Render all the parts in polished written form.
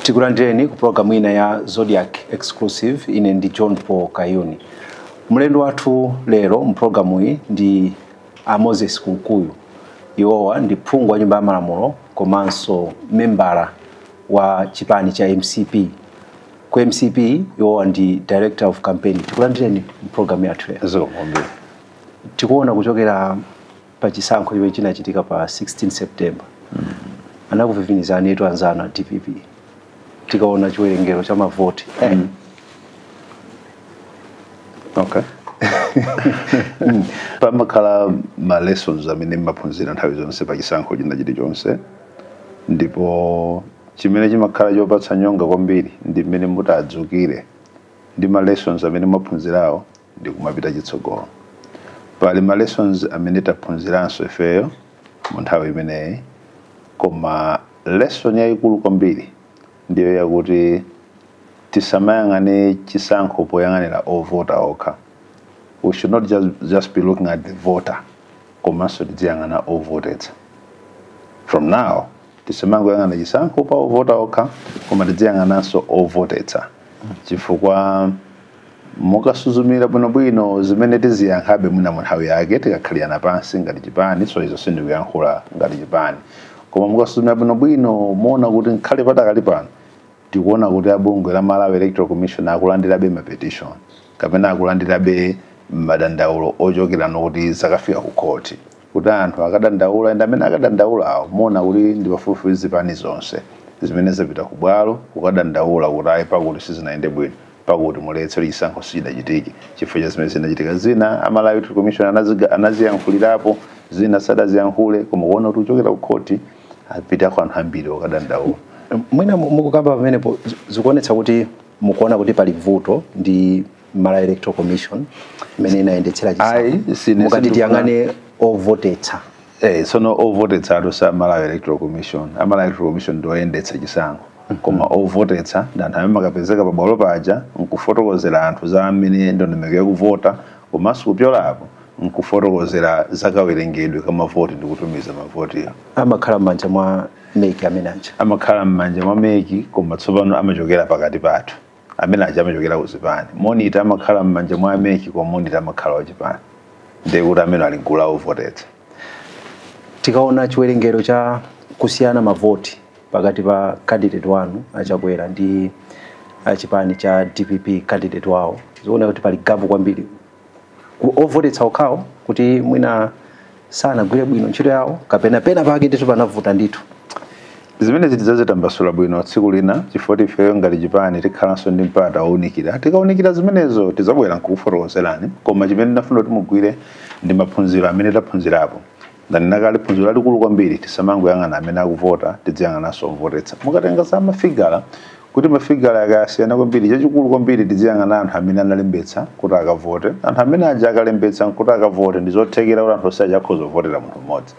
Tikulandireni ku programu ina ya Zodiak Exclusive. Ine ndi John Paul Kayuni. Mlendo wathu lero mpulogalamu iyi ndi a Moses Kunkuyu. Iwowa ndi phungu wa Nyumba ya Malamulo komanso membala wa chipani cha MCP. Ku MCP iwowa ndi director of campaign. Tikulandireni mpulogalamu yathu lero. Zikomo kwambiri. Tikuona kuchokera pa chisankho chimene chinachitika pa 16 September, anakuvivinizani etu anzanu a DPP. Tikaona chiwerengero cha mavoti. Okay, pamakhala ma lessons amene mmaphunzira nthawi zonse pa chisankho china chilichonse, ndipo chimene chimakhala chopatsa nyonga kwambiri ndi mmene mutadzukire ndi ma lessons amene mwaphunzirawo ndi kumapita chitsogolo. Pali ma lessons amene taphunziranso ifeyo mu nthawi imeneyi, koma lesson yayikulu kwambiri ndiyo yakuti tisamayang'ane chisankho poyang'anira ovota okha. We should not just be looking at the voter, komanso tiziyang'ana ovotetsa. From now tisamangoyang'ana chisankho pa ovota okha, koma tiziyang'ananso ovotetsa, chifukwa mukasuzumira bwinobwino zimene tiziyankhabe mwina mu nthawi yake tikakhalirana pansi ngati chipani. So izo sindikuyankhula ngati chipani, koma mukasuzumira bwinobwino muona kuti nkhale patakali pano tikuona kuti abungwe la Malawi Electoral Commission akulandirabe ma petition kapena akulandirabe madandaulo ochokera nokuti zakafika ku court, kuti anthu akadandaula, and amene akadandaula awo muona kuti ndi pafupifupi zipani zonse zimene zapita ku bwalo kukadandaula kuti ayi, pakuti sizinayende bwino, pakuti muletse, chisankho sichidachitike chifukwa cha zimene zinachitika. Zina a Malawi Electoral Commission anaziyankhulirapo, zina sadaziyankhule, koma kuona kuti kuchokera ku court apitako anthu ambiri okadandaula. Mwina mukukamba pamenepo zikuonetsa kuti mukuona kuti pali vuto ndi Malawi Electoral Commission imene inayendetsera Ayi, chisankho. sine Mukati tiyang'ane ovotetsa. Tsono ovotetsa atu sa Malawi Electoral Commission. A Malawi Electoral Commission ndi oyendetsa chisankho, koma ovotetsa ndi anthu amene makapezeka pabwalo paja nkufotokozera anthu za amene ndondomeko yakuvota, komanso kupyolapo nkufotokozera zakawerengedwe kamavoti ndi kutumiza mavotiyo. Amakhala m'manja mwa MEC amene aja? Amakhala m'manja mwa MEC, koma tsopano amachokera pakati pathu. Amene aja amachokera ku zipani. Monitor amakhala m'manja mwa MEC, koma monitor amakhala wachipani, ndiye kuti amene ali gulu la ovotetsa. Tikaona chiwerengero cha kusiyana mavoti pakati pa candidate wanu aChakwera ndi achipani cha DPP candidate wawo, zikuona kuti pali gap kwambiri. Ovotetsa okhawo kuti mwina sanagwire bwino ntchito yawo, kapena pena pake ndithu panavuta ndithu? Zimene tidzazitambasula bwino tsiku lina, chifukwa ifeyo ngati chipani tikhalanso ndi mpata wowunikira. Tikawunikira zimenezo tidzabwera nkukufotokozerani. Koma chimene ndinafuna kuti mugwire ndi maphunziro amene taphunzirapo. Ndanena kale, phunziro lalikulu kwambiri, tisamangoyang'ana amene akuvota, tidziyang'ananso ovotetsa. Mukatenga za mafigala, kuti mafigala akasiyana kwambiri, chachikulu kwambiri tiziyang'ana anthu amene analembetsa kuti akavote. Anthu amene aja akalembetsa kuti akavote, ndi zothekera kuti anthu onse aja akhoza kuvotera munthu mmodzi,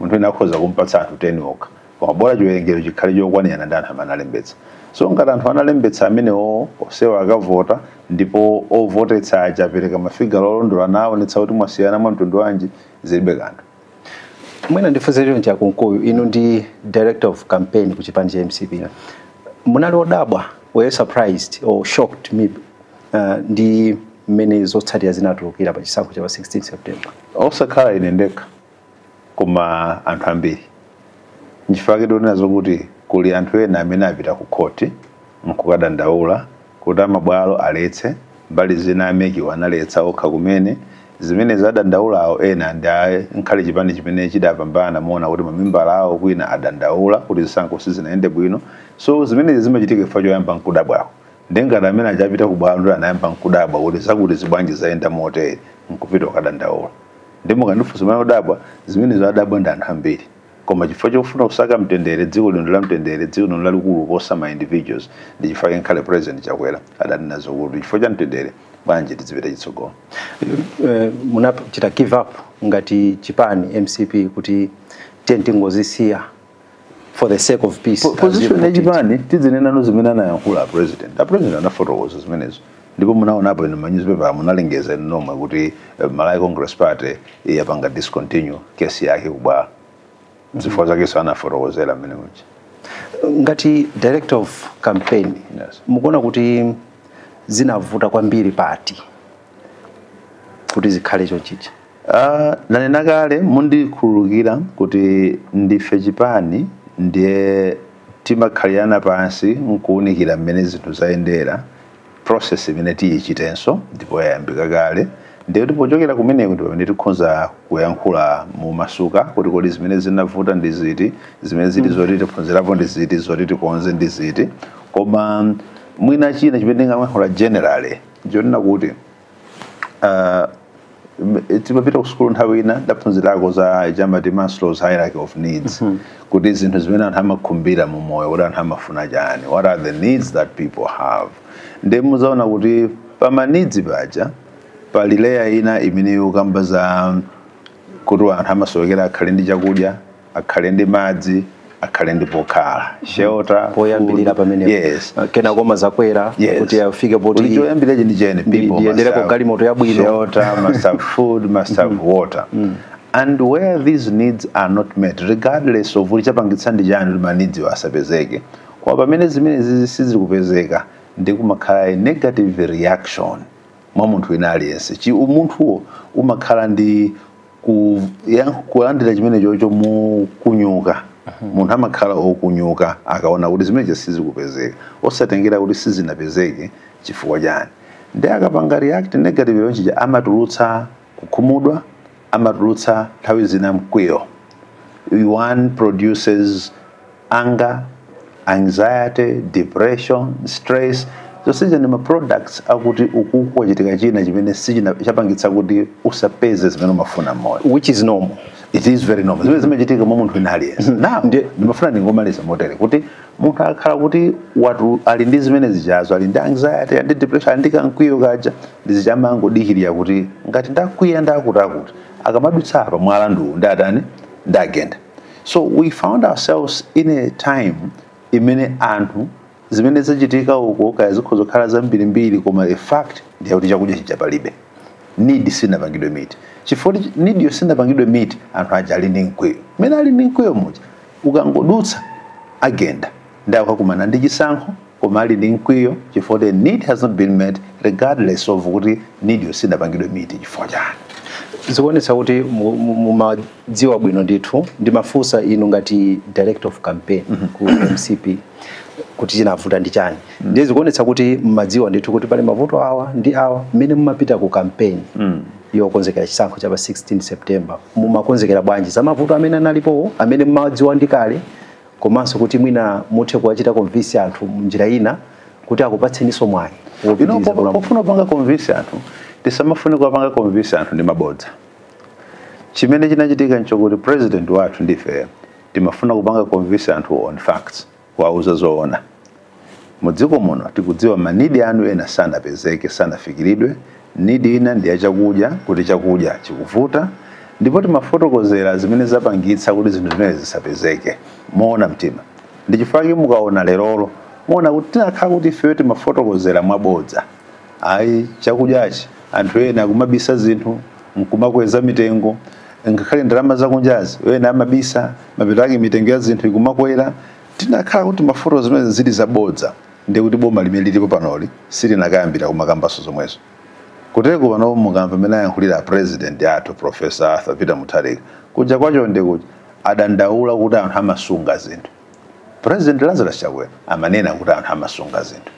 munthu ena akhoza kumpatsa anthu 10 okha, koma bola chiwerengero chikhale chokwanirana ndi anthu amene analembetsa. So ngati anthu analembetsa amenewo onsewo akavota, ndipo ovotetsa aja apereka mafigala olondola naonetsa kuti mwasiyana mwa mtundu wanji, zilibe kanthu. Mwina ndifunse cha Kunkuyu, inu ndi director of campaign ku chipani cha MCP. Munali odabwa, were you surprised or shocked maybe, ndi mmene zotsatira zinatulukira pa chisankho cha pa 16 September? Osakhala ine ndekha, koma anthu ambiri. Nchifukwa tikunena zokuti kuli anthu ena amene apita ku khoti nkukadandaula kuti amabwalo aletse, mbali zina a MEC analetsa okha kumene zimene zadandaulawo. Ena ndi nkhale chipani chimene chidapambana, muona kuti mamembala awo kwina adandaula kuti zisankho sizinayende bwino. So zimenezi zimachitika chifukwa choyamba nkudabwako. Ndengati amene achapita ku bwalo ndi anayamba nkudabwa kuti zakuti zibwanji zayenda motere, nkupita kukadandaula. Ndi mukandifunsa mene odabwa, zimenezo adabwa ndi anthu ambiri, koma chifukwa chofuna kusaka mtendere, dziko lino la mtendere, dziko lino lalikulu kuposa ma individuals, ndi chifukwa nkhale President Chakwera adanena zokuti chifukwa cha mtendere bwanji tizipita chitsogolo. Munachita give up ngati chipani MCP kuti tiye tingozisiya for the sake of peace, as you Position put it? Yachipani tidzinenano zimene anayankhula a President. A President anafotokoza zimenezo, ndipo munaonapo inu ma newspaper munalengeza inu nomwe kuti Malawi Congress Party yapanga discontinue kesi yake kubwalo. Zifukwa zakenso anafotokozera mmene muja. Ngati director of campaign, Yes. mukuona kuti zinavuta kwambiri pati kuti zikhale chonchicha? Nanena kale, mundikhululukira, kuti ndife chipani, ndiye timakhalirana pansi nkuwunikira mmene zinthu zayendera, process imene tiyichitenso ndipo yayambika kale. Ndiye kuti pochokera kumeneko ndi pamene tikhoza kuyankhula mumasuka kuti kodi zimene zinavuta ndi ziti, zimene zili zoti tiphunzirapo ndi ziti, zoti tikonze ndi ziti. Koma mwina china chimene ndingayankhula generally nchonena kuti timapita ku sukulu nthawi ina, ndaphunzirako za chamati Maslow's hierarchy of needs, kuti zinthu zimene anthu amakhumbira mu moyo, kuti anthu amafuna chani, what are the needs that people have. Ndi muzaona kuti pama needs paja pali layer ina imene ikukamba za kuti anthu amasowekera akhale ndi chakudya, akhale ndi madzi, akhale ndi pokhala, shelter, Poyambirira food. pamenepo. Yes. Kena koma zakwera kuti afike poti Kuti choyambira ndi chene, people must ndiyendereko have galimoto yabwino. shelter, must have food, must have water. And where these needs are not met, regardless of kuti chapangitsa ndi chani kuti ma needs asapezeke, koma pamene zimene zizi sizikupezeka, ndi kumakhala a negative reaction mwa munthu wina aliyense. Chi umunthuwo umakhala ndi kulandira chimene chocho mukunyuka. Munthu amakhala okunyuka akaona kuti zimene sizikupezeka, osatengera kuti sizinapezeke chifukwa chani. Ndi akapanga react negative yonchija, amatulutsa kukhumudwa, amatulutsa nthawi zina mkwiyo. One produces anger, anxiety, depression, stress. Zonsezo ndi ma products akuti uku kwachitika china chimene sichina chapangitsa kuti usapeze zimene umafuna mmoyo. Which is normal. It is very normal, zimene zimachitika mwa munthu wina aliyense. Now, ndimafuna ndingomaliza motere, kuti munthu akakhala kuti watu ali ndi zimene zichazo, ali ndi anxiety, ali ndi depression, ali ndi kankwiyo kaja, ndizichamangodikirira kuti ngati ndakwiya ndakuti akuti akamadutsa apa mwala nduwu ndatani, ndagenda. So we found ourselves in a time imene anthu zimene zachitika uko kaya zikhoza kukhala zambirimbiri, koma the fact ndiye kuti chakudya chija palibe, need sinapangidwe meet. Chifukwa need yo sinapangidwe meet, anthu aja ali ndi mkwiyo. Mmene ali ndi mkwiyo muja, ukangodutsa agenda, ndi akakumana ndi chisankho koma ali ndi mkwiyo chifukwa the need has not been met, regardless of kuti need yo sinapangidwe meet chifukwa chani. Zikuonetsa kuti mumadziwa bwino ndithu. Ndimafunsa inu ngati director of campaign ku MCP kuti chinavuta ndi chani. Ndiye zikuonetsa kuti mmadziwa ndithu kuti pali mavuto awa ndi awa. Mmene mumapita ku campaign yokonzekera chisankho cha pa 16 September, mumakonzekera bwanji za mavuto amene analipo, amene mmadziwa ndi kale, komanso kuti mwina muthe kuwachita convince anthu munjira ina kuti akupatseninso mwayi wopitiriza kulamula? Pofuna kupanga convince anthu, tisamafune kuwapanga convince anthu ndi mabodza. Chimene chinachitika nchokuti president wathu ndife timafuna kupanga convince anthu on facts, kuwauza zoona. Mudziko muno tikudziwa ma need anu ena sanapezeke, sanafikiridwe. Need ina ndi yachakudya, kuti chakudya chikuvuta, ndipo timafotokozera zimene zapangitsa kuti zinthu zimene zisapezeke moona mtima. Ndi chifukwa mukaona lerolo, muona kuti tinakhala kuti ifeyo timafotokozera mwabodza, ayi, chakudyachi anthu ena akumabisa zinthu nkumakweza mitengo, ngakhale ndalama zakunjazi ena amabisa, mapeto ake mitengo ya zinthu ikumakwera. Tinakhala kuti mafoto zimene zili zabodza, ndi kuti boma limene lilipo panoli silinakayambira kumakambaso zomwezo. Kuteko pano mukamva mmene ayankhulira president athu, Professor Arthur Peter Mutharika, kuja kwacho ndi kuti adandaula kuti anthu amasunga zinthu. President Lazarus Chakwera amanena kuti anthu amasunga zinthu.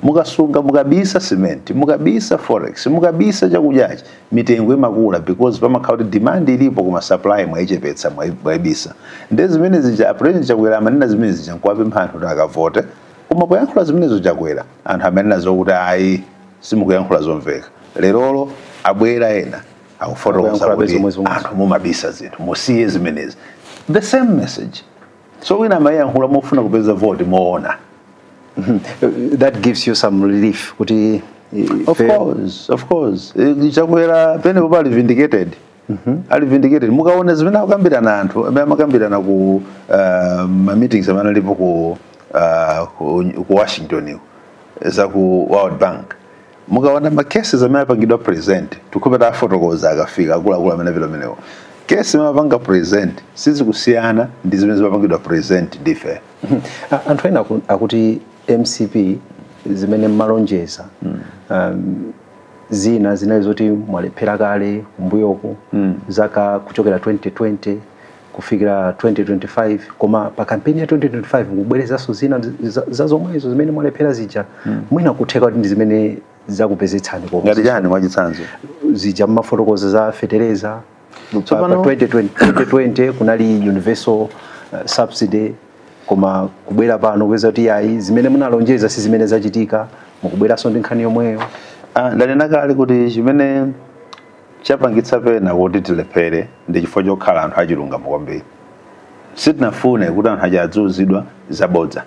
Mukasunga, mukabisa cement, mukabisa forex, mukabisa chakudyachi, mitengo imakula because pamakhala kuti demand ilipo koma supply mwayichepetsa, mwayibisa. Ndi zimene zija President Chakwera amanena zimene zija nkuwapempha anthu kuti akavote. Koma poyankhula zimenezo Chakwera, anthu amanena zokuti ayi, simukuyankhula zomveka. Lerolo abwera ena akufotokoza Akuyankhula kuti zomwe zomwe. anthu mumabisa zinthu, musiye zimenezi. The same message. So wina amayankhula mofuna kupeza vote moona. That gives you some relief kuti Of course, of course. Chakwera penepo pali vindicated, ali vindicated. Mukaona zimene akukambirana anthu amene amakambirana ku ma meetings amene alipo ku Washington iko, za ku World Bank, mukaona ma cases amene apangidwa present, tikupeta afotokoza akafika akuluakulu amene apita amenewo, case imene apanga present sizikusiyana ndi zimene zimapangidwa present ndife. Anthu ena akuti MCP zimene mmalonjeza, zina zinali zoti mwalephera kale kumbuyoku, zaka kuchokera 2020 kufikira 2025, koma pa kampeni ya 2025 mukubwerezanso zina za zomwezo zimene mwalephera zija. Mwina kutheka kuti ndi zimene zakupezetsani koma Ngati chani, mwachitsanzo? Zija mmafotokoza za fetereza pa 2020, 2020 kunali universal subsidy, koma kubwera pano kupeza kuti ayi, zimene munalonjeza si zimene zachitika, mukubweranso ndi nkhani yomweyo. Ah, ndanena kale kuti chimene chapangitsa pena kuti tilephere ndi chifukwa chokhala anthu achilungamo kwambiri. Sitinafune kuti anthu aja adziuzidwa zabodza.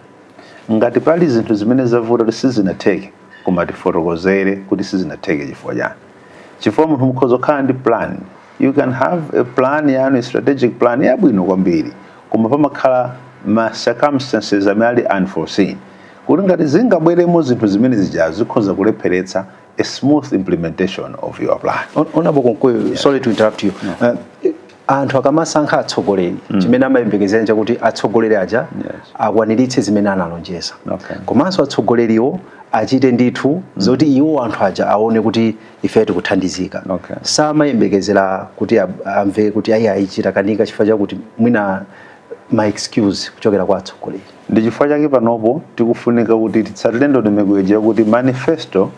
Ngati pali zinthu zimene zavuta kuti sizinatheke, koma tifotokozere kuti sizinatheke chifukwa chani, chifukwa munthu mukhoza kukhala ndi plan. You can have a plan yanu, a strategic plan yabwino kwambiri, koma pamakhala ma circumstances amene ali unforeseen, kuti ngati zingabweremo zinthu zimene zija zikhoza kulepheretsa a smooth implementation of your plan. Honorable Kunkuyu, sorry to interrupt you. Anthu akamasankha atsogoleri, chimene amayembekezera chakuti atsogoleri aja akwaniritse zimene analonjeza, komanso atsogoleriwo achite ndithu zoti iwo anthu aja aone kuti ife tikuthandizika. Samayembekezera kuti amve kuti ayi, ayi, chitakanika chifukwa chakuti mwina ma excuse kuchokera kwa atsogoleri. Ndi chifukwa chake panopo tikufunika kuti titsatire ndondomeko ija kuti manifesto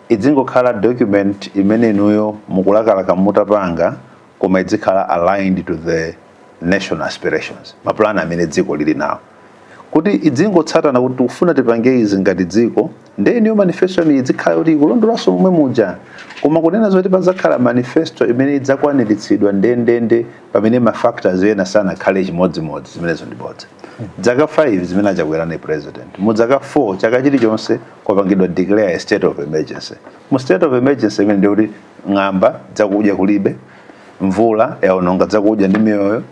idzingokhala document imene inuyo mukulakalaka mutapanga, koma idzikhala aligned to the national aspirations, mapulani amene dziko lili nawo, kuti idzingotsatana kuti tikufuna tipange izi ngati dziko. Ndiye niyo manifesto imene idzikhala kuti ikulondolanso momwe muja. Koma kunena zoti padzakhala manifesto imene idzakwaniritsidwa ndendende pamene ma factors ena sanakhale chimodzimodzi, zimenezo ndi bodza. Zaka 5 zimene achakwera ni president, mu zaka 4, chaka chilichonse kwapangidwa declare a state of emergency. Mu state of emergency imene ndikuti ng'amba, zakudya kulibe, mvula yaononga zakudya ndi miyoyo,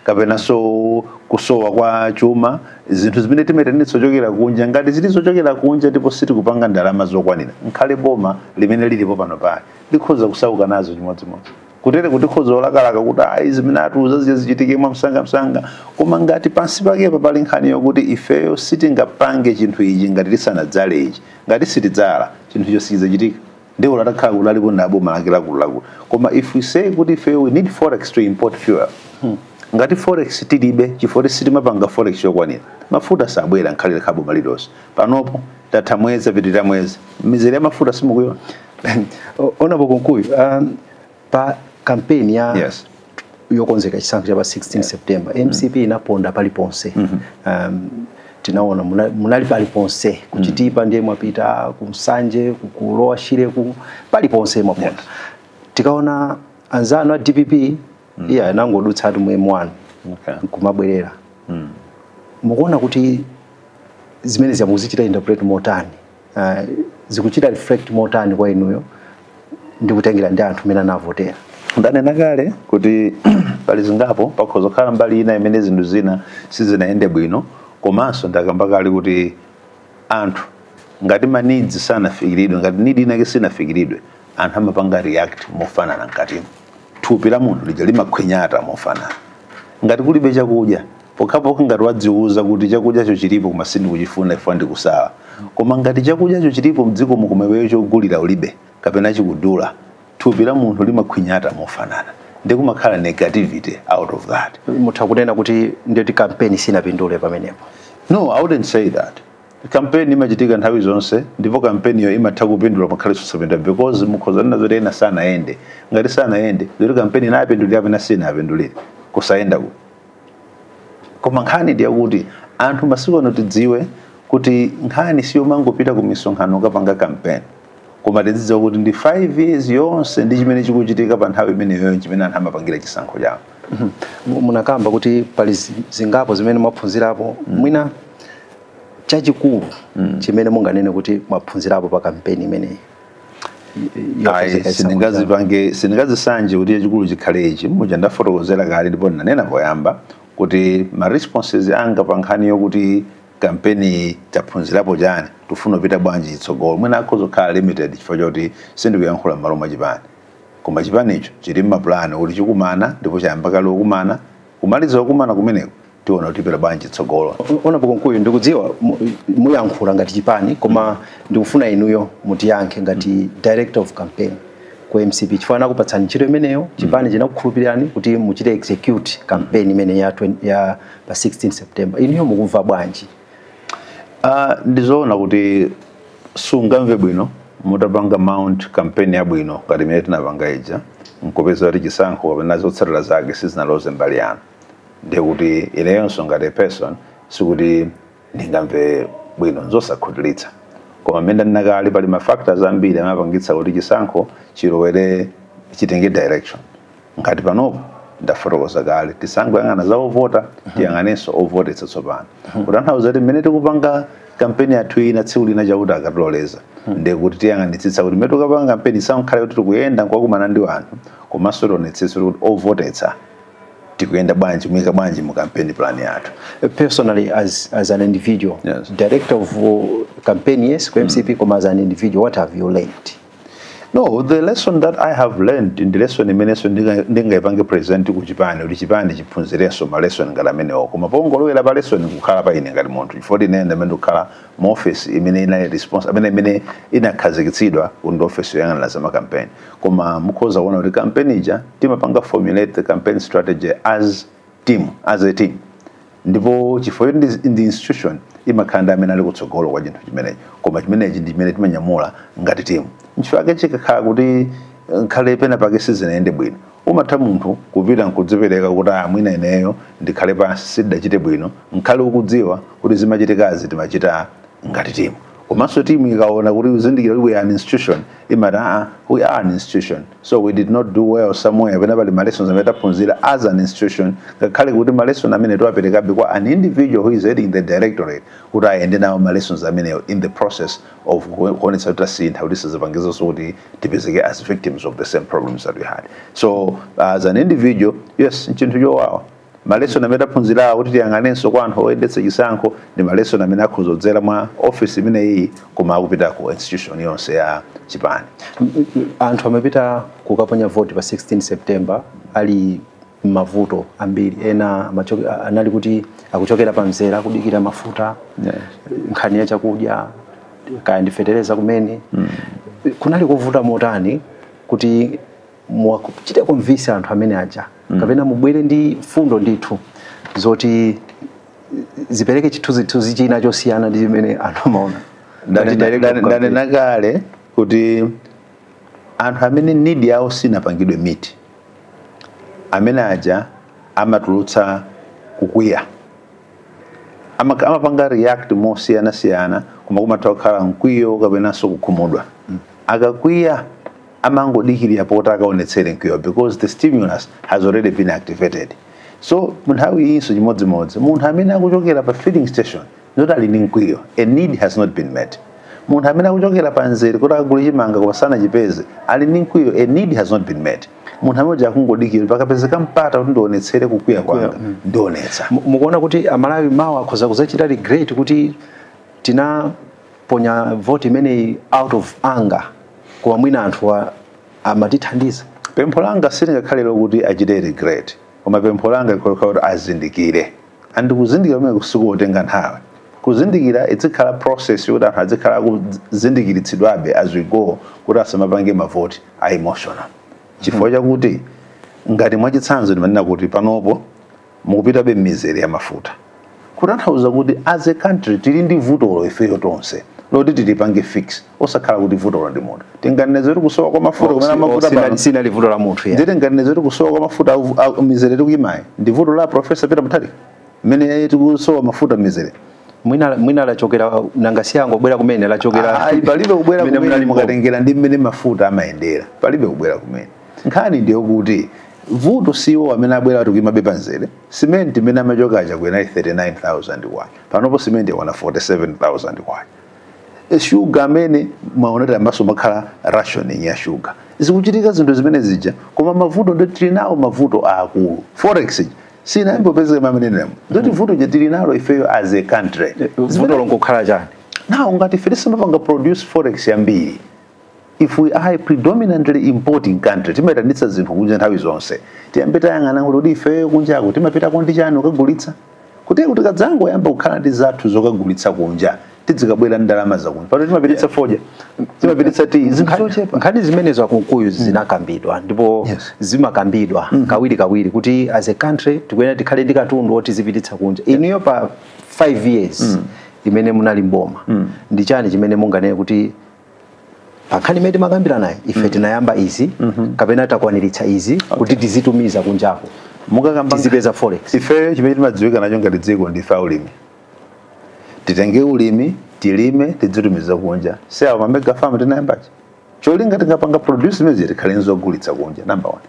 kapenanso kusowa kwa chuma, zinthu zimene timayitanitsa zochokera kunja, ngati zili zochokera kunja ndipo sitikupanga ndalama zokwanira, nkhale boma limene lilipo pano pali likhoza kusauka nazo chimodzimodzi. Kutere kuti khoza olakalaka kuti ayi, zimene atiuza ziye zichitike mwamsangamsanga, koma ngati pansi pakepa pali nkhani yokuti ifeyo sitingapange chinthu ichi ngati tisanadzale ichi, ngati sitidzala chinthu icho sichidzachitika, ndiwo latakhala kuti alipo na boma lake lakululakulu. Koma if we say kuti ifeyo we need forex to import fuel, ngati forex tilibe chifukwa sitimapanga forex yokwanira, mafuta sabwera nkhalire kha boma lilonse. Panopo tatha mwezi, apitirira mwezi, mizere ya mafuta simukuiona. Honorable Kunkuyu, pa kampeni ya yokonzeka chisankho cha pa 16 September, MCP inaponda paliponse. Tinaona munali paliponse, kuchitipa ndiye mwapita kumsanje, kulowa Shireku, paliponse mwaponda. Tikaona anzanu a DPP, iye anangodutsatu mu M1 kumabwerera. Mukuona kuti zimene zimuzichita interpret motani, zikuchita reflect motani kwa inuyo ndi kutengera ndi anthu amene anavotera? Ndanena kale kuti pali zingapo, pakhoza kukhala mbali ina imene zinthu zina sizinayende bwino, komanso ndakamba kale kuti anthu ngati ma needs sanafikiridwe, ngati need inake sinafikiridwe, anthu amapanga react mofanana. Mkatimo thupi la munthu lija limakhwinyata mofanana. Ngati kulibe chakudya, pokhapokha ngati wadziuza kuti chakudyacho chilipo koma sindikuchifuna ifuna ndikusala, koma ngati chakudyacho chilipo mdziko koma iweyo chogulira ulibe kapena chikudula, thupi la munthu limakhwinyata mofanana, ndi kumakhala negativity out of that. Mutha kunena kuti ndiyoti kampeni sinapindule pamenepo? No, I wouldn't say that. Kampeni imachitika nthawi zonse, ndipo kampeniyo imatha kupindula pakhale kusapindula, because mukhoza nena zoti ena sanayende. Ngati sanayende, zoti kampeni inapindulira kapena sinapindulire kusayenda ku. Koma nkhani ndi yakuti anthu masiku ano tidziwe kuti nkhani siyomangopita ku misonkhano kapanga kampeni, koma tidzidziwa kuti ndi 5 years yonse ndi chimene chikuchitika pa nthawi imeneyo chimene anthu amapangira chisankho chawo. Munakamba kuti pali zingapo zimene mwaphunzirapo. Mwina chachikulu chimene munganene kuti mwaphunzirapo pa kampeni imeneyi Ayi, yokonzeka chisankho? Sindingazipange, sindingazisanje kuti chachikulu chikhale ichi. Muja ndafotokozera kale ndipo ndinanena poyamba kuti ma responses anga pa nkhani yokuti kampeni taphunzirapo chani, tifuna kupita bwanji chitsogolo, mwina akhoza kukhala limited chifukwa choti sindikuyankhula m'malo mwa chipani, koma chipanicho chili mmapulani kuti chikumana, ndipo chayamba kale kukumana. Kumaliza kukumana kumeneko Tiona kuti tipita bwanji tsogolo. Honorable Kunkuyu, ndikudziwa muyankhula ngati chipani, koma ndikufuna inuyo mutiyankhe ngati director of campaign ku MCP, chifukwa anakupatsani ntchito imeneyo, chipani chinakukhulupirirani kuti muchite execute campaign imene ya pa 16 September. Inuyo mukumva bwanji? Ndizoona kuti sungamve bwino mutapanga mount campaign yabwino ngati imene tinapanga ija, nkupeza kuti chisankho kapena zotsatira zake sizinaloze mbali yanu. Ndiye kuti ineyonso ngati a person sikuti ndingamve bwino, nzosakhutiritsa. Koma mmene ndinakali, pali ma factors ambiri amapangitsa kuti chisankho chilowere, chitenge direction. Ngati panopo ndafotokoza kale, tisangoyang'ana za ovota, tiyang'anenso ovotetsa tsopano, kutanthauza kuti mmene tikupanga kampeni yathu ina tsiku lina chakuti akatiloleza, ndiye kuti tiyang'anitsitsa kuti mmene tikupanga kampeni isankhale kuti tikuyenda nkukakumana ndi anthu, komanso tionetsetse kuti ovotetsa tikuyenda bwanji, muyika bwanji mu campaign plan yathu. Personally, as an individual, director of campaign, yes, ku MCP, koma as an individual, what have you learned? No, the lesson that I have learned ndi lesson imenenso ndingayipange present ku chipani, kuti chipani chiphunzirenso ma lesson ngati amenewo. Koma pongolowera pa lesson kukhala pa ine ngati munthu, chifukwa ine ndamene ndikukhala mu office imene inali response amene imene inakhazikitsidwa kuti ndi office yoyang'anira za ma campaign. Koma mukhoza kuona kuti campaign ija timapanga formulate the campaign strategy as team, as a team, ndipo chifukwa choti ndi institution imakhala ndi amene ali kutsogolo kwa chinthu chimenechi, koma chimenechi ndi chimene timanyamula ngati team. Nchifukwa chikakhala kuti nkhale pena pake sizinayende bwino, umatha munthu kupita nkudzipereka kuti, "Ah, mwina ineyo ndikhale pansi, sindidachite bwino," nkhale ukudziwa kuti zimachitikazi timachita ngati team. Komanso timu ikaona kuti kuzindikira kuti we are an institution, imati, "Ah, we are an institution, so we did not do well somewhere." Pena pali ma lessons amene taphunzira as an institution, ngakhale kuti ma lesson amene tiwaperekabe kwa an individual who is heading the directorate kuti ayende nawo ma lessons amenewo in the process of kuonetsa kuti tasintha, kuti sizipangizanso kuti tipezeke as victims of the same problems that we had. So as an individual, yes, nchinthu chowawa. Ma lesson amene taphunzirawo kuti tiyang'anenso kwa anthu oyendetsa chisankho ndi ma lesson amene akhozodzera mwa office imeneyi, koma akupita ku institution yonse ya chipani. Anthu amapita kukaponya voti pa 16 September ali mavuto ambiri. Ena anali kuti akuchokera pa mzera akudikira mafuta, nkhani ya chakudya, kaya ndifetereza kumene. Kunali kuvuta motani kuti muwachite convince anthu amene aja, kapena mubwere ndi fundo ndithu zoti zipereke chithunzithunzi china chosiyana ndi chimene anthu amaona? Ngati director of campaign. Ndanena kale kuti anthu amene need yawo sinapangidwe meet, amene aja amatulutsa kukwiya, amapanga react mosiyanasiyana, koma kumatha kukhala mkwiyo kapenanso kukhumudwa. Akakwiya amangodikirira poti akaonetsere mkwiyo, because the stimulus has already been activated. So munthawi iyinso chimodzimodzi, munthu amene akuchokera pa filling station nzoti ali ndi mkwiyo, a need has not been met. Munthu amene akuchokera pa mzere kuti akagule chimanga koma sanachipeze ali ndi mkwiyo, a need has not been met. Munthu amene akungodikira pakapezeka mpata kuti ndionetsere kukwiya kwanga, ndionetsa. Mukuona kuti Amalawi mawa akhoza kuzachita regret kuti tinaponya vote imeneyi out of anger, koma mwina anthu amatithandiza? Pempho langa silingakhale lokuti achite regret, koma pempho langa likhala kuti azindikire. And kuzindikira kumene sikutenga nthawi. Kuzindikira izikhala process yokuti anthu azikhala akuzindikiritsidwabe as we go, kuti asamapange mavoti a emotional, chifukwa chakuti ngati mwachitsanzo ndimanena kuti panopo mukupitabe m'mizere ya mafuta, kutanthauza kuti as a country tili ndi vutolo ifeyo tonse loti tilipange fix, osakhala kuti vutolo ndi munthu. Tinganene kuti kusowa kwa mafuta kumene amavuta pano Sinali vuto la munthu ya. Nditi nganene kuti kusowa kwa mafuta mizere tikuyimayi ndi vuto la Professor Peter Mutharika, mmene tikusowa mafuta mizere? Mwina lachokera, nanga si angobwera kumene, lachokera Ayi, palibe kubwera mmene kumene. munali. Mukatengera ndi mmene mafuta amayendera, palibe kubwera kumene. Nkhani ndiyokuti vuto siwo amene abwera kuti kuyimabe pamzere. Simenti imene amachoka aja kuyena 39,000 kwacha, panopo simenti yakwana 47,000 kwacha. Shuga amene mwaona kuti ambaso makhala rationing ya shuga, zikuchitika zinthu zimene zija. Koma mavuto ndo tili nawo, mavuto aakulu. Forex ija sinayambopezeka mamenenemo, ndoti vuto je tili nalo ifeyo as a country. Vuto longokhala chani? Now ngati ife tisamapanga produce forex yambiri, if we are a predominantly importing country, timayitanitsa zinthu kunja nthawi zonse, tiyambe tayang'ana kuti ifeyo kunjako timapitako ndi chani ukagulitsa. Kuti tikadzangoyamba kukhala ndi zathu zokagulitsa kunja, tizikabwera ndalama zakunja. Pano timapititsa fodya, timapititsa tea, zinthu zochepa. Nkhani zimenezo, Akunkuyu, zinakambidwa ndipo zimakambidwa kawiri kawiri kuti as a country tikuyenera tikhale ndi katundu woti zipititsa kunja. Inuyo pa 5 years imene munali mboma, ndi chani chimene munganene kuti pa nkhani imene timakambira naye ife tinayamba izi kapena takwaniritsa izi kuti tizitumiza kunjako, Mukakamba tizipeza forex? Ife chimene timadziwika nacho ngati dziko ndife aulimi. Titenge ulimi, tilime, tidzitumiza kunja. Si awo ma mega farm tinayambachi, cholinga tingapanga produce zimene tikhale nzogulitsa kunja. Number one,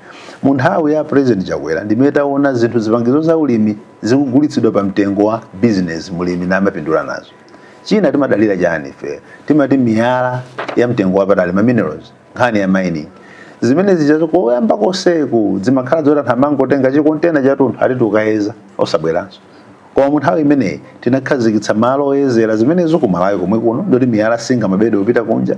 mu nthawi ya President Chakwera ndimene taona zinthu, zipangizo za ulimi zikugulitsidwa pa mtengo wa business, mulimi namapindula nazo. China timadalira chani ife? Timati miyala ya mtengo wapatali, ma minerals, nkhani ya mining. Zimene zichazo koyamba koseku zimakhala zoti anthu amangotenga chikontena chathunthu, ati tikayeza, osabweranso. Koma mu nthawi imeneyi tinakhazikitsa malo oyezera zimenezo ku Malawi komwe kuno, ndoti miyala singa mabedi opita kunja.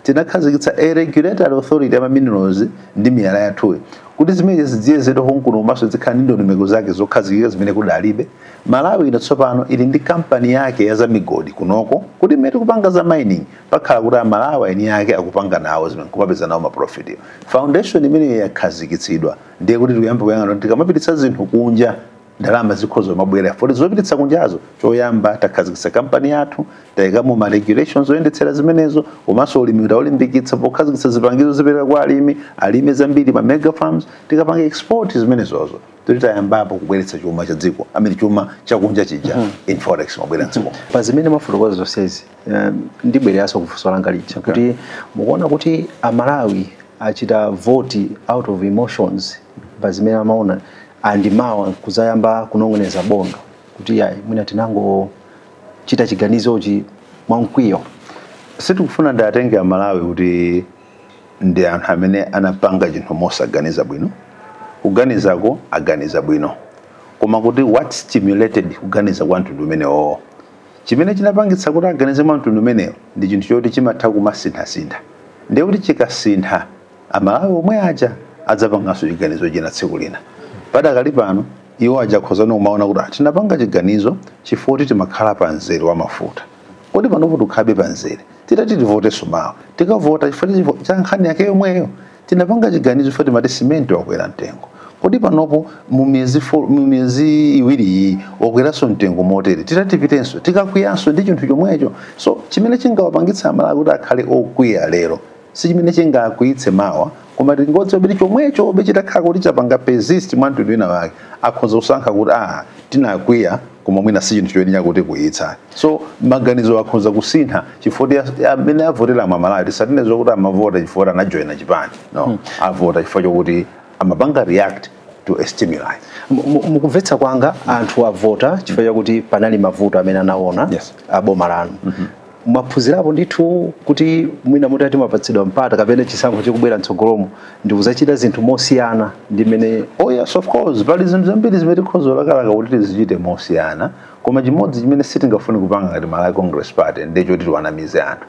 Tinakhazikitsa a regulatory authority ya minerals ndi miyala yathuyi kuti zimene ziziyezedwa konkuno, komanso zikhala ndi ndondomeko zake zokhazikika zimene kudalibe. Malawi ino tsopano ili ndi kampani yake ya za migodi kunoko, kuti imene tikupanga za mining pakhala kuti Amalawi eni yake akupanga nawo zimene, kumapeza nawo ma profit. Foundation imene yakhazikitsidwa, ndiye kuti tikuyamba kuyang'ana kuti tikamapititsa zinthu kunja ndalama zikhoza mabwera foti zopititsa kunjazo. Choyamba takhazikitsa kampani yathu, tayikamo ma regulations oyendetsera zimenezo, komanso ulimi taulimbikitsa pokhazikitsa zipangizo zipereka kwa alimi, alime zambiri, ma mega farms. Tikapanga export zimenezozo, toti tayambapo kubweretsa chuma cha dziko amene chuma chakunja chija in forex mabwera mdziko. Pa zimene mafotokoza zonsezi, ndibwereranso kufunso langa lija kuti mukuona kuti Amalawi achita vote out of emotions pa zimene amaona, andimawa kuzayamba kunong'oneza bondo kuti yayi, mwina tinangochita chiganizochi mwamkwiyo? Sitikufuna ndatenge Amalawi kuti ndi anthu amene anapanga chinthu mosaganiza bwino. Kuganizako aganiza bwino, koma kuti what stimulated kuganiza kwa mtundu umenewo, chimene chinapangitsa kuti aganize mwa mtundu umenewo, ndi chinthu choti chimatha kumasinthasintha. Ndiye kuti chikasintha, Amalawi omwe aja adzapanganso chiganizo china tsiku lina. Padakali pano iwo aja akhoza kumaona kuti, "Ah, tinapanga chiganizo chifukwa kuti timakhala pa mzere wa mafuta. Kodi panopo tikhabe pa mzere? Titati tivotenso mawa, tikavota chifukwa cha nkhani yake yomweyo? Tinapanga chiganizo chifukwa timati simenti wakwera mtengo. Kodi panopo mu miyezi 2 iyi wakweranso mtengo motere? Titati tipitenso, tikakwiyanso ndi chinthu chomwecho?" So chimene chingawapangitsa Amalawi kuti akhale okwiya lero si chimene chingakwiyitse mawa, koma tingodziwa kuti chomwecho be chitakhala kuti chapanga persist mwa mtundu wina wake, akhoza kusankha kuti, ah, tinakwiya koma mwina si chinthu choyenera kuti kuyitsa. So maganizo akhoza kusintha chifukwa amene avotera Amalawi, tisatine zokuti amavota chifukwa anajoyina chipani, no. Avota chifukwa chokuti amapanga react to a stimuli. Mukumvetsa kwanga, anthu avota chifukwa chakuti panali mavuto amene anaona aboma lanu. Mwaphunzirapo ndithu kuti mwina mutati mwapatsidwa mpata kapena chisankho chikubwera mtsogolomo, ndikuzachita zinthu mosiyana ndi mmene? Oh yes, of course. Pali zinthu zambiri zimene tikhoza lakalaka kuti tizichite mosiyana, koma chimodzi chimene sitingafune kupanga ngati Malawi Congress Party ndicho tiwanamize anthu.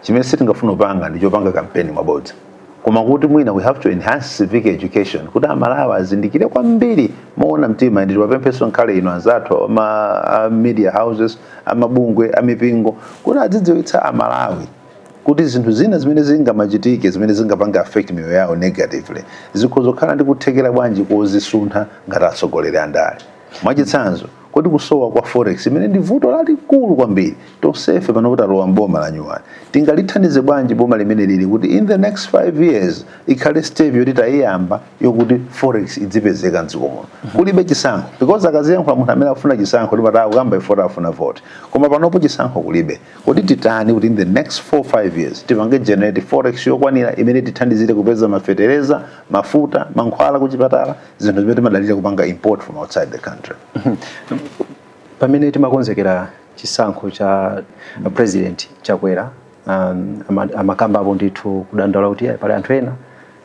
Chimene sitingafune kupanga ndi chopanga kampeni mwabodza, koma kuti mwina we have to enhance civic education kuti Amalawi azindikire kwambiri moona mtima. Ndi tiwapempheso nkhale ino anzathu ama a media houses, amabungwe, amipingo, kuti adzidziwitsa Amalawi kuti zinthu zina zimene zingamachitike, zimene zingapanga affect miyoyo yawo negatively, zikhoza kukhala ndi kuthekera bwanji kozisuntha ngati atsogoleri andale. Mwachitsanzo, kodi kusowa kwa forex, imene ndi vuto lalikulu kwambiri tonsefe pano kuti alowa mboma la nyuwani, tingalithandize bwanji boma limene lili kuti in the next 5 years ikhale step yoti tayiyamba yokuti forex idzipezeka mdziko muno kulibe chisankho? Because akaziyankhula munthu amene afuna chisankho, timati akukamba ifota, afuna vote. Koma panopo chisankho kulibe, kodi titani kuti in the next 4 5 years tipange generate forex yokwanira imene tithandizire kupeza mafetereza, mafuta, mankhwala kuchipatala, zinthu zimene timadalira kupanga import from outside the country? Pamene timakonzekera chisankho cha President Chakwera, amakambapo ndithu kudandaula kuti pali anthu ena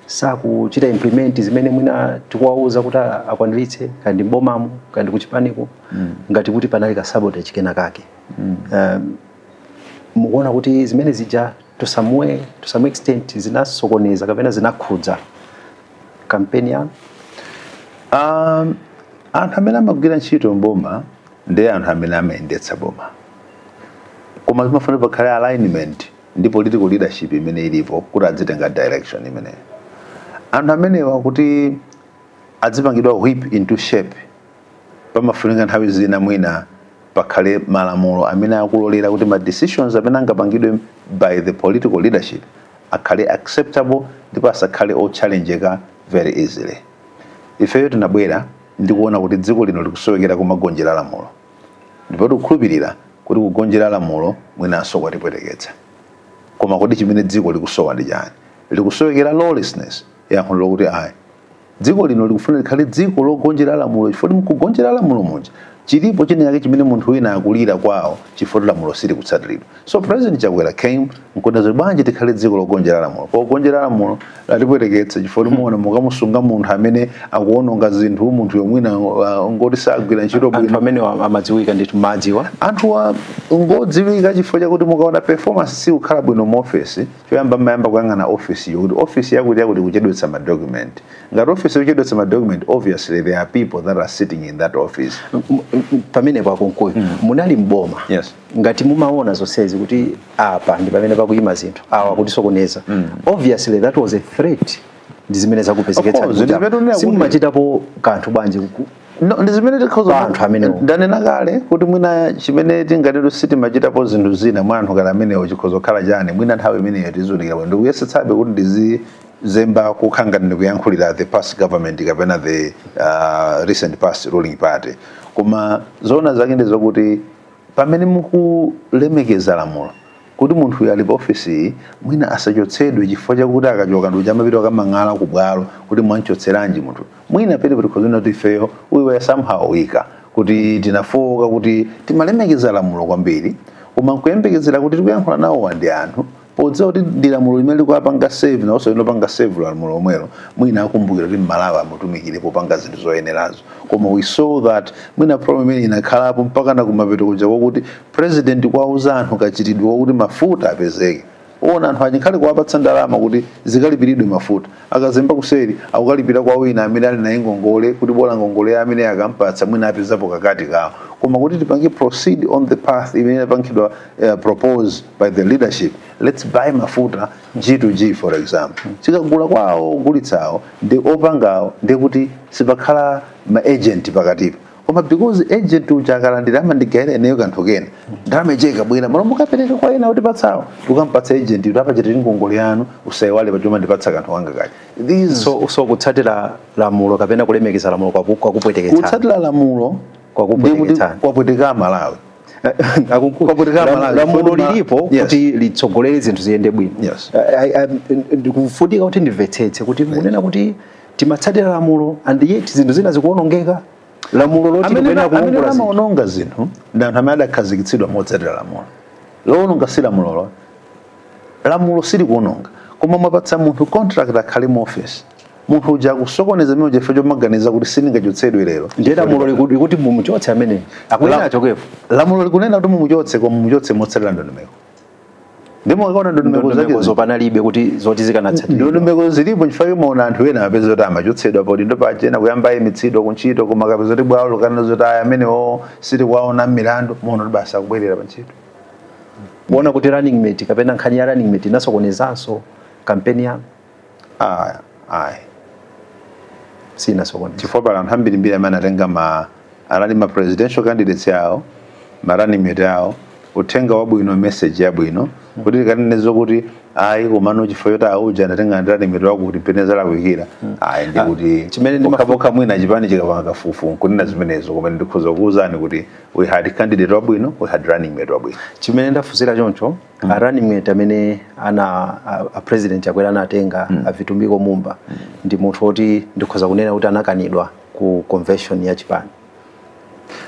sakuchita implement zimene mwina tikuwauza kuti akwaniritse, kandi ndi mbomamo kandi kuchipaniko, ngati kuti panali ka sabotage kena kake. Mukuona kuti zimene zija to some extent zinasokoneza kapena zinakhudza kampeni yanu? Anthu amene amagwira ntchito mboma Ndi anthu amene amayendetsa boma, koma zimafuna pakhale alignment ndi political leadership imene ilipo kuti adzitenga direction imeneyo. Anthu amenewa kuti adzipangidwa whip into shape, pamafunika nthawi zina mwina pakhale malamulo amene akulolera kuti ma decisions amene angapangidwe by the political leadership akhale acceptable ndipo asakhale ochallengeka very easily. Ifeyo tinabwera ndikuona kuti dziko lino likusowekera kumagonjera lamulo, ndipo tikukhulupirira kuti kugonjera lamulo mwinanso kwatipweteketsa. Koma kodi chimene dziko likusowa ndi chani? Likusowekera lawlessness? Yankho lokuti ayi. Dziko lino likufuna likhale dziko logonjera lamulo, chifukwa mkugonjera lamulo muja chilipo china chake chimene munthu wina akulira kwawo chifukwa lamulo silikutsatiridwa. So President Chakwera came nkunena, "Bwanji tikhale dziko logonjera lamulo?" Pogonjera lamulo latipweteketsa, chifukwa muona mukamusunga munthu amene akuononga zinthu, munthu yomwina ngoti sagwira ntchito Anthu bwino. amene amadziwika ndithu, madziwa. Anthuwa ngodziwika, chifukwa chakuti mukaona performance sikukhala bwino mu office, choyamba mmayamba kuyang'ana office yo, kuti office yakuti yakuti kuchedwetsa ma document. Ngati office ikuchedwetsa ma document, obviously there are people that are sitting in that office. Pamenepo akunkuyu, munali mboma. Yes. Ngati mumaona zonsezi kuti apa ndi pamene pakuyima zinthu, awa kutisokoneza, obviously that was a threat, ndi zimene Of course, ndi zimene tunena kuti- Simumachitapo kanthu bwanji No, ndi zimene tikhoza Pa anthu amenewo? Ndanena kale kuti mwina chimene tingatero sitimachitapo zinthu zina mwa anthu kale amenewo chikhoza kukhala chani. Mwina nthawi imeneyo tizunikira bwino. Ndikuyesetsabe kuti ndizizemba kukhala ngati ndikuyankhulira the past government kapena the recent past ruling party, koma zoona zake ndi zokuti pamene mukulemekeza lamulo kuti munthu uyu ali pa ofisi iyi, mwina asachotsedwe chifukwa chakuti akachoka ndi chamapita akamang'ala ku bwalo kuti mwanchotseranji munthu, mwina pene patikhozena kuti ifeyo we were somehow weaker, kuti tinafoka, kuti timalemekeza lamulo kwambiri, koma nkuyembekezera kuti tikuyankhula nawo ndi anthu podziwa kuti ndi lamulo limene likuwapanga serve, nawonso linopanga serve lamulo lomwelo, mwina akumbukira kuti Mmalawi amutumikire popanga zinthu zoyenerazo. Koma we saw that mwina problem imene inakhalapo mpaka na kumapeto kuja kwakuti president kwauza anthu kachitidwe kwakuti mafuta apezeke, ona anthu achikhale kuwapatsa ndalama kuti zikalipiridwe mafuta, akazemba kuseri akukalipira kwa wina amene ali naye ngongole, kuti bola ngongole amene akampatsa mwina apezapo kakati kawo. Koma kuti tipange proceed on the path imene inapangidwa propose by the leadership, let's buy mafuta G2G, for example, tikagula kwawo ogulitsawo ndi opangawo, ndi kuti sipakhala ma agent pakatipo. Koma because agent uja akalandira amandigayira ineyo kanthu kena, ndalama ije ikabwera, malo mukapereka kwa ena utipatsawo, ukampatsa agent kuti apachitire ngongole yanu, usayiwale pachoma ndipatsa kanthu kanga kacha. These So kutsatira lamulo kapena kulemekeza lamulo kwakupweteketsani? Kutsatira lamulo Kwakupweteketsani. ndikuti kwapweteka Malawi. Akunkuyu, Kwapweteka Malawi. Lamulo Chifukwa lilipo kuti litsogolere zinthu ziyende bwino. Ndikufunika kuti ndimvetsetse kuti munena kuti timatsatira lamulo and yet zinthu zina zikuonongeka, lamulo loti Amene likuyenera amene kuwongola zinthu. Amaononga zinthu ndi anthu amene adakhazikitsidwa motsatira lamulo. Lowononga si lamulolo, lamulo silikuononga. Koma mwapatsa munthu contract akhale mu office, munthu uja akusokoneza imene chifukwa chomaganiza kuti sindingachotsedwe lero. Ndiye lamulo likuti mumuchotse amene akuyenera achokepo. Lamulo likunena kuti mumuchotse, koma mumuchotse motsatira ndondomeko. Ndimo akaona ndondomeko zake Ndondomeko panalibe kuti zoti zikanatsatira. Ndondomeko zilipo, chifukwa umaona anthu ena apeza kuti amachotsedwa poti ndo pachena kuyamba ayimitsidwa kuntchito, koma akapeza kuti bwalo lukanena zoti aya amenewo sitikuwaona m'milandu, muona kuti basi akubwerera pa ntchito. Kuona kuti running mate kapena nkhani ya running mate inasokonezanso kampeni yanu? Ayi, ayi. Sinasokoneza? Chifukwa pali anthu ambirimbiri amene anatenga ma anali ma presidential candidates awo, ma running mate awo, uthenga wabwino, message yabwino, kuti tikanene kuti ayi, komano chifukwa choti auja anatenga ndi running mate wakuti pene zalakwikira, ayi, ndi kuti Chimene pokhapokha mwina chipani chikapanga kafukufuku kunena zimenezo. Koma ndikhoza kukuwuzani kuti we had candidate wabwino, we had running mate wabwino. Chimene ndafunsira choncho, a running mate amene ana a President Chakwera anatenga, a Vitumbiko Mumba, ndi munthu woti ndikhoza kunena kuti anakanidwa ku convention ya chipani.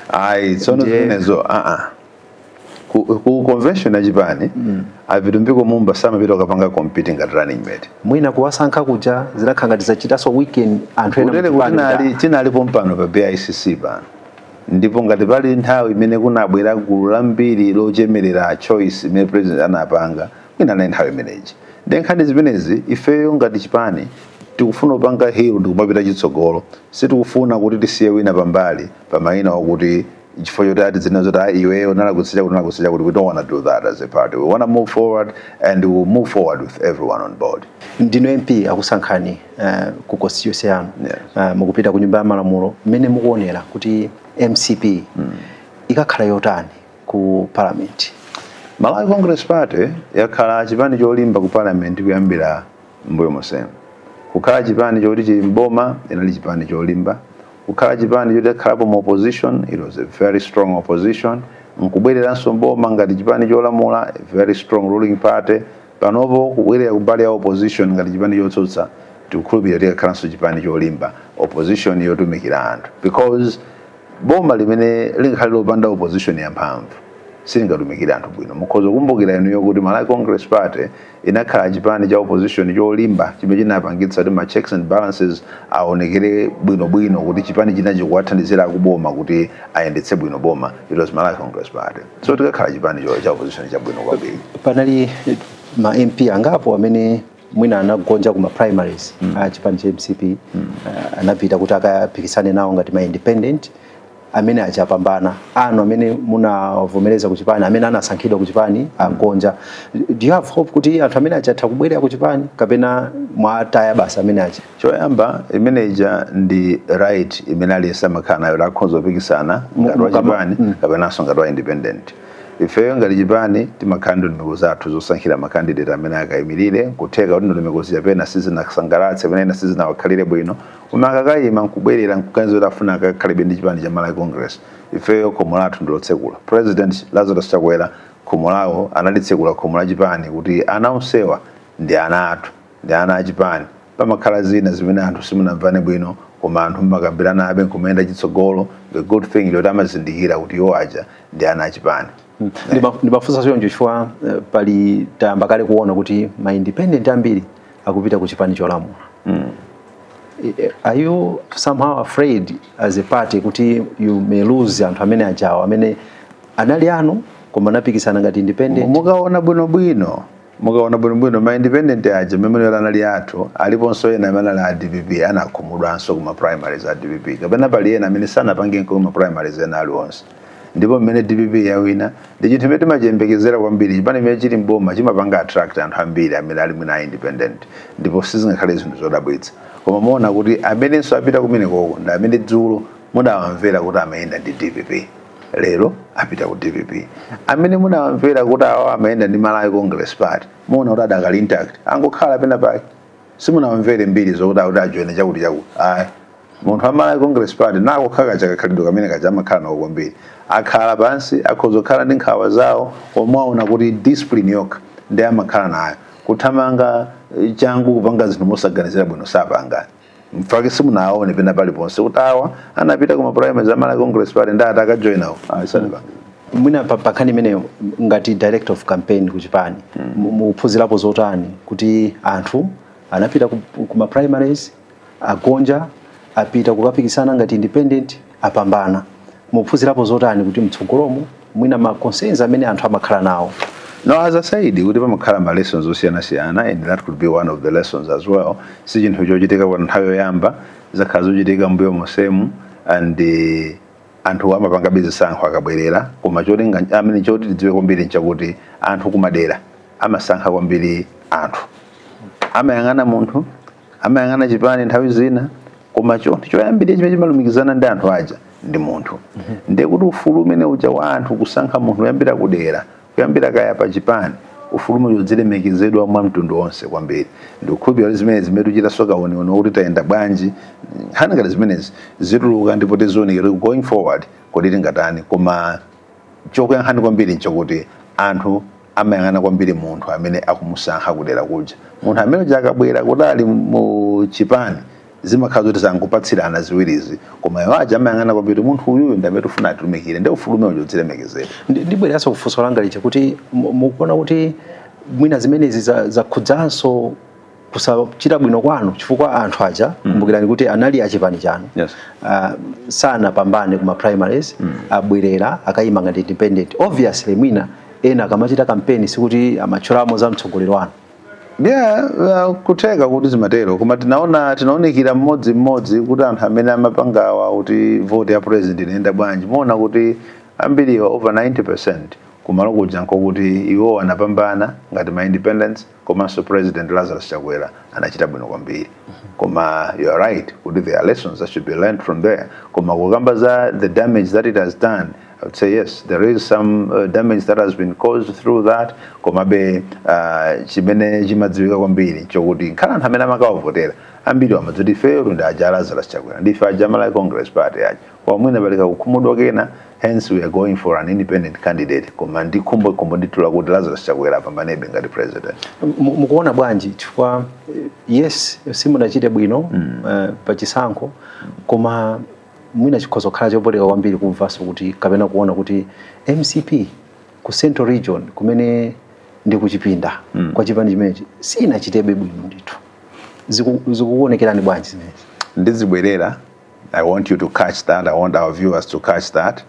Ayi, tsono zimenezo ku convention ya chipani, a Vitumbiko Mumba samapita kukapanga compete ngati running mate. Mwina kuwasankha kuja zinakhala ngati zachitanso weekend anthu ena Kutere muchipani kuti tinalipo mpano pa BICC pano, ndipo ngati pali nthawi imene kunabwera gulu lambiri lochemerera choice imene president anapanga, mwina anali nthawi imeneyi. Ndi nkhani zimenezi, ifeyo ngati chipani tikufuna kupanga heal ndikumapita chitsogolo. Sitikufuna kuti tisiye wina pambali pa mayina wakuti Chifukwa choti ati zina zoti, "Ah, iweyo unalakwitsa chakuti, unalakwitsa chakuti." We don't want to do that as a party. We want to move forward and we will move forward with everyone on board. Ndinu MP, akusankhani ku constituency yanu. Yes. Mukupita ku Nyumba ya Malamulo, mmene mukuonera kuti MCP ikakhala yotani ku Parliament? Malawi Congress Party yakhala chipani cholimba ku Parliament kuyambira mbuyo mosema. Kukhala chipani choti chili mboma, inali chipani cholimba. Kukhala chipani choti akhalapo mu opposition, it was a very strong opposition. Nkubwereranso mboma ngati chipani cholamula, a very strong ruling party. Panopo kubwerera kumbali ya opposition ngati chipani chotsutsa, tikukhulupirira tikakhalanso chipani cholimba, opposition yotumikira anthu, because boma limene lingakhale lopanda opposition yamphamvu silingatumikire anthu bwino. Mukhoza kukumbukira inuyo kuti Malawi Congress Party inakhala chipani cha opposition cholimba chimene chinapangitsa kuti ma checks and balances aonekere bwinobwino, kuti chipani china chikuwathandizira akuboma kuti ayendetse bwino boma. It was Malawi Congress Party. So tikakhala chipani cha opposition chabwino kwambiri. Panali ma MP angapo amene mwina anagonja kuma primaries a chipani cha MCP, anapita kuti akapikisane nawo ngati ma independent, amene achapambana. Anu amene munavomereza kuchipani, amene anasankhidwa kuchipani, agonja. Do you have hope kuti anthu amene achatha kubwerera kuchipani, kapena mwataya basa amene acha? Choyamba, imeneja ndi right imene aliyense amakhala nayo, lakhoza kupikisana ngati wa chipani kapenanso ngati wa independent. Ifeyo ngati chipani timakhala ndondomeko zathu zosankhira ma candidate amene akayimirire. Kutheka kuti ndondomeko ziyapena sizinasangalatse, pena ena sizinawakhalire bwino, koma akakayima nkubwerera nkuganiza kuti afuna akakhalebe ndi chipani cha Malawi Congress, ifeyo khomo lathu ndilotsekula. President Lazarus Chakwera khomo lawo analitsekula, khomo la chipani, kuti ana onsewa ndi ana athu, ndi ana achipani. Pamakhala zina zimene anthu simunamvane bwino, koma anthu mmakambirana abe nkumayenda chitsogolo. The good thing ndiyoti amazindikira kuti iwo aja ndi ana achipani. Ndimafunsa choncho chifukwa pali tayamba kale kuona kuti ma independent ambiri akupita ku chipani cholamula. Are you somehow afraid as a party kuti you may lose anthu amene ajawo, amene anali anu koma anapikisana ngati independent? Mukaona bwinobwino, ma independent aja mmene anali athu, aliponso ena amene ali a DPP, anakhumudwanso kuma primaries a DPP, kapena pali ena amene sanapangenko kuma primaries ena aliwonse. Ndipo mmene DPP yawina, ndi chinthu chimene timachiyembekezera kwambiri. Chipani chimene chili mboma chimapanga attract anthu ambiri amene ali mwina independent, ndipo sizingakhale zinthu zodabwitsa. Koma muona kuti amenenso apita kumenekoko ndi amene dzulo mudawamvera kuti amayenda ndi DPP, lero apita ku DPP. Amene munawamvera kuti awa amayenda ndi Malawi Congress Party, muona kuti adakali intact, angokhala pena pake. Simunawamvere mbiri zokuti akuti ajoine chakuti chakuti, ayi. Munthu wa Malawi Congress Party nako khaka chakakhalidwe kamene kaja amakhala nako kwambiri, akhala pansi, akhoza kukhala ndi nkhawa zawo, koma aona kuti discipline yokha ndi amakhala nayo. Kuthamanga changu kupanga zinthu mosaganizira bwino sapanga. Mfake simunaone pena paliponse kuti awa anapita kuma primaries a Malawi Congress Party ndi ati akajoinawo, ayi, sanapanga. Mwina pa nkhani imeneyo, ngati director of campaign ku chipani, mukuphunzirapo zotani kuti anthu anapita kuma primaries agonja, apita kukapikisana ngati independent, apambana? Mukuphunzirapo zotani kuti mtsogolomo mwina ma concerns amene anthu amakhala nawo? No, as I said, kuti pamakhala ma lessons osiyanasiyana, and that could be one of the lessons as well. Si chinthu chochitika kwa nthawi yoyamba, zakhala zochitika mbuyo mosemu, and anthu amapanga zisankho akabwerera. Koma cholinga amene choti tidziwe kwambiri nchakuti anthu kumadera amasankha kwambiri anthu, amayang'ana munthu, amayang'ana chipani nthawi zina, koma chinthu choyambirira chimene chimalumikizana ndi anthu aja ndi munthu. Ndiye kuti ufulu umene uja wa anthu kusankha munthu kuyambira kudera, kuyambira kaya pa chipani, ufulu umene udzilemekezedwa mwa mtundu wonse kwambiri. Ndikukhulupirira kuti zimene zimene tichita sokaonekana kuti tayenda bwanji, nkhani ngati zimenezi zituluka ndipo tizionekera going forward kodi tingatani. Koma chokuyankhani kwambiri nchakuti anthu amayang'ana kwambiri munthu amene akumusankha kudera kuja. Munthu amene uja akabwera kuti ali mu chipani, zimakhala zoti zangopatsirana ziwirizi, koma iwo aja amayang'ana kwambiri munthu uyuyu ndi amene tifuna atumikire, ndi ufulu umene uja udzilemekezedwa. Ndibwereranso kufunso langa lija kuti mukuona kuti mwina zimenezi zakhudzanso kusachita bwino kwanu, chifukwa anthu aja, kumbukirani kuti anali achipani chanu, sanapambane kuma primaries, abwerera akayima ngati independent. Obviously mwina ena akamachita kampeni sikuti amatchulamo za mtsogoleri wanu. Yeah, kutheka kuti zimatero, koma tinaona, tinaonekera mmodzi mmodzi kuti anthu amene amapangawa kuti vote ya president inayenda bwanji. Muona kuti ambiriwa, over 90%, kumalo kuja nkokuti iwo anapambana ngati ma independents, komanso President Lazarus Chakwera anachita bwino kwambiri. Koma you are right kuti there are lessons that should be learned from there. Koma kukamba za the damage that it has done, I would say yes, there is some damage that has been caused through that. Komabe chimene chimadziwika kwambiri chokuti nkhala anthu amene amakawavotera ambiri amadzoti ifeyo ndi aja Lazarus Chakwera, ndife aja Malawi Congress Party aja. Koma mwina palika kukhumudwa kena, hence we are going for an independent candidate. Koma ndi khumbo nditula kuti Lazarus Chakwera apambanebe ngati president. Mukuona bwanji? Chifukwa yes, simunachite bwino pa chisankho, koma mwina chikhoza kukhala chopweteka kwambiri kumvanso kuti kapena kuona kuti MCP ku Central Region, kumene ndi kuchipinda kwa chipani chimenechi, sinachitebe bwino ndithu. Zikukuonekerani bwanji zimenezi? Ndizibwerera, I want you to catch that, I want our viewers to catch that,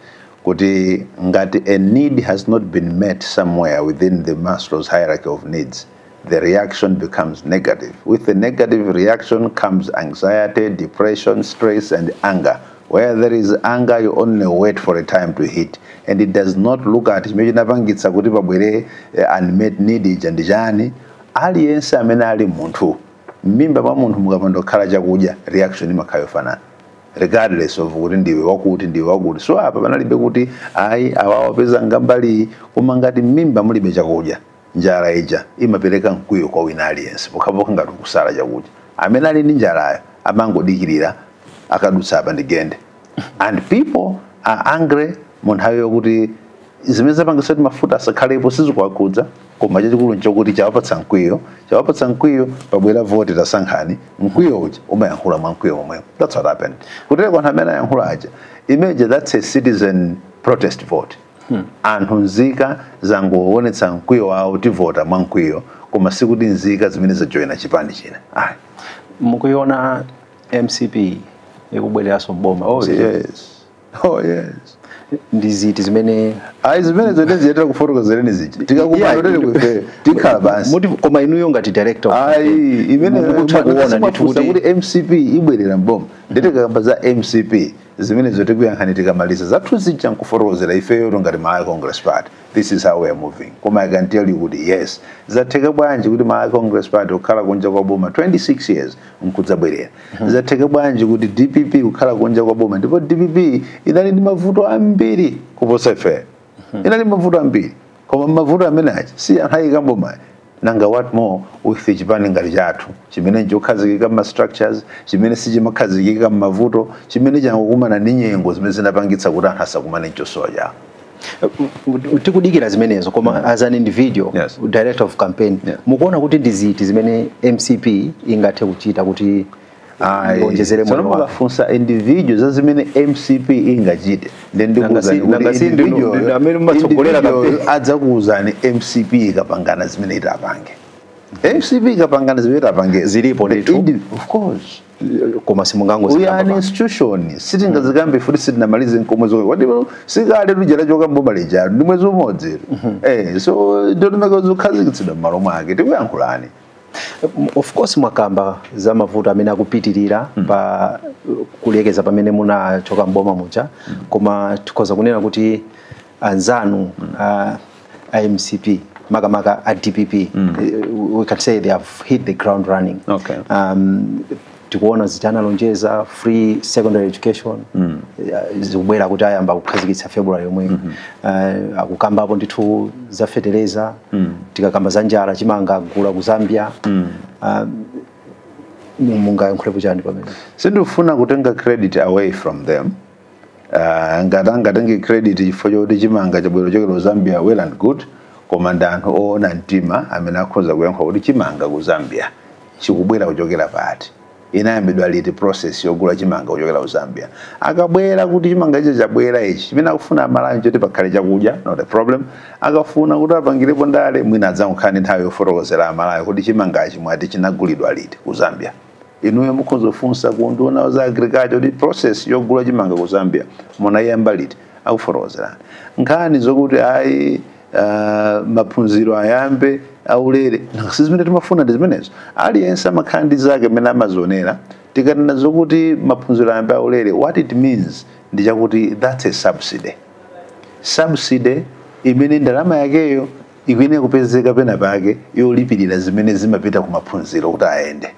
kuti ngati a need has not been met somewhere within the Maslow's hierarchy of needs, the reaction becomes negative. With the negative reaction comes anxiety, depression, stress and anger. Where there is anger, you only wait for a time to hit, and it does not look at chimene chinapangitsa kuti pabwere unmet need ija ndi chani. Aliyense amene ali munthu, m'mimba mwa munthu mukapanda kukhala chakudya, reaction imakhala yofanana regardless of kuti ndiwe wakuti, ndiwe wakuti. So apa panalibe kuti ayi, awa wapeza ngambali. Koma ngati m'mimba mulibe chakudya, njala ija imapereka mkwiyo kwa wina aliyense, pokhapokha ngati kusala chakudya. Amene ali ndi njalayo amangodikirira akadutsa apa ndigende, and people are angry mu nthawi yokuti zimene zapangisa kuti mafuta asakhalepo sizikuwakhudza. Koma chachikulu nchokuti chawapatsa mkwiyo, chawapatsa mkwiyo, pabwera voti, tasankhani, mkwiyo uja umayankhula mwa mkwiyo momwemo. That's what happened. Kutero anthu amene ayankhula aja image, that's a citizen protest vote. Anthu, nzika zangoonetsa mkwiyo wawo, tivota mwa mkwiyo, koma sikuti nzika zimene zajoyina chipani china, ayi. Mukuiona MCP ikubwereranso mboma? Oh yes, oh yes. Ndi ziti zimene Ayi, zimene zote ziyetera kufotokozereni zija tikakumana tete kuife tikhala basi. Koma inuyo ngati director of Ayi, imene mukutha kuona ndithu kuti MCP ibwerera mboma, nditikakamba za MCP zimene zotikuyankhani tikamaliza zathu zija nkufotokozera ifeyo ngati Malawi Congress Party, this is how we are moving. Koma I can tell you kuti yes, zatheka bwanji kuti Malawi Congress Party kukhala kunja kwa boma 26 years nkudzabwerera? Zatheka bwanji kuti DPP kukhala kunja kwa boma, ndipo DPP inali ndi mavuto ambiri kuposa ifeyo, inali mavuto ambiri, koma mavuto amene aja si anthu ayika mboma? Nanga what more with chipani ngati chathu chimene chokhazikika ma structures, chimene sichimakhazikika m'mavuto, chimene changokumana ndi nyengo zimene zinapangitsa kuti anthu asakumane nchosowa chawo? Tikudikira zimenezo, koma as an individual, director of campaign, mukuona kuti ndi ziti zimene MCP ingathe kuchita kuti ionjezere Tsono moyo wake? Mukafunsa individual za zimene MCP ingachite, then ndikuwuzani kuti Nanga si ndinu amene mumatsogolera individual campaign. Adzakuwuzani MCP ikapangana zimene itapange. MCP ikapangana zimene itapange. Zilipo ndithu. Of course. Koma simungango We are an institution, sitingazikambe futi sitinamalize nkomwe zokwe kwati sikale tujera choka mboma lija ndi mwezi umodzi. So ndondomeko zokhazikitsidwa m'malo mwake, tikuyankhulani. Of course, mwakamba za mavuto amene akupitirira pa kulekeza pamene munachoka mboma muja, koma tikhoza kunena kuti anzanu a MCP, makamaka a DPP, we can say they have hit the ground running. Tikuona zitana lonjeza free secondary education, zikubwera kuti ayamba kukhazikitsa February yomwe. Akukambapo ndithu za fetereza, tikakamba za njala, chimanga agula ku Zambia. Mungayankhulepo chani pamene? Sindifuna kutenga credit away from them. Ngati angatenge credit chifukwa chokuti chimanga chabwera kuchokera ku Zambia, well and good. Koma ndi anthu oona mtima amene akhoza kuyankha kuti chimanga ku Zambia chikubwera kuchokera pati, inayambidwa liti process yogula chimanga kuchokera ku Zambia. Akabwera kuti chimanga icho chabwera ichi, chimene akufuna Amalawi choti pakhale chakudya, not a problem. Akafuna kuti apangirepo ndale, mwina adzangokhala ndi nthawi yofotokozera Amalawi kuti chimangachi mwati chinagulidwa liti ku Zambia. Inuyo mukhoza kufunsa ku nduna za agriculture kuti process yogula chimanga ku Zambia munayamba liti, akufotokozerani. Nkhani zokuti ayi, maphunziro ayambe Aulere si zimene timafuna, ndi zimenezo. Aliyense amakhala ndi zake mmene amazionera. Tikanena zokuti maphunziro ayambe aulere, what it means ndi chakuti that's a subsidy, subsidy imene ndalama yakeyo ikuyenera kupezeka pena pake yolipirira zimene zimapita ku maphunziro kuti ayende.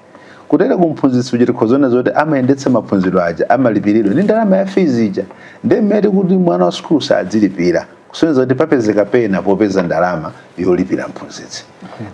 Kutera kumphunzitsi uja, tikhozona zoti amayendetsa maphunziro aja amalipiridwa ndi ndalama ya fees ija. Ndi mmene kuti mwana wa sukulu sadzilipira, kusonyeza kuti papezeka pena popeza ndalama yolipira mphunzitsi.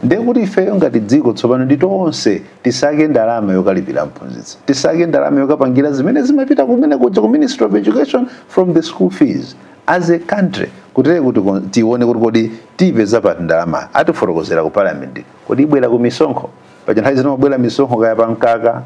Ndiye kuti ifeyo ngati dziko tsopano ndi tonse tisake ndalama yokalipira mphunzitsi, tisake ndalama yokapangira zimene zimapita kumene kuja ku Ministry of Education from the school fees as a country. Kutere kuti tione kuti kodi tipeza pati ndalama. Atifotokozera ku parliament kuti ibwera ku misonkho. Paja nthawi zino mabwera misonkho, kaya pa mkaka,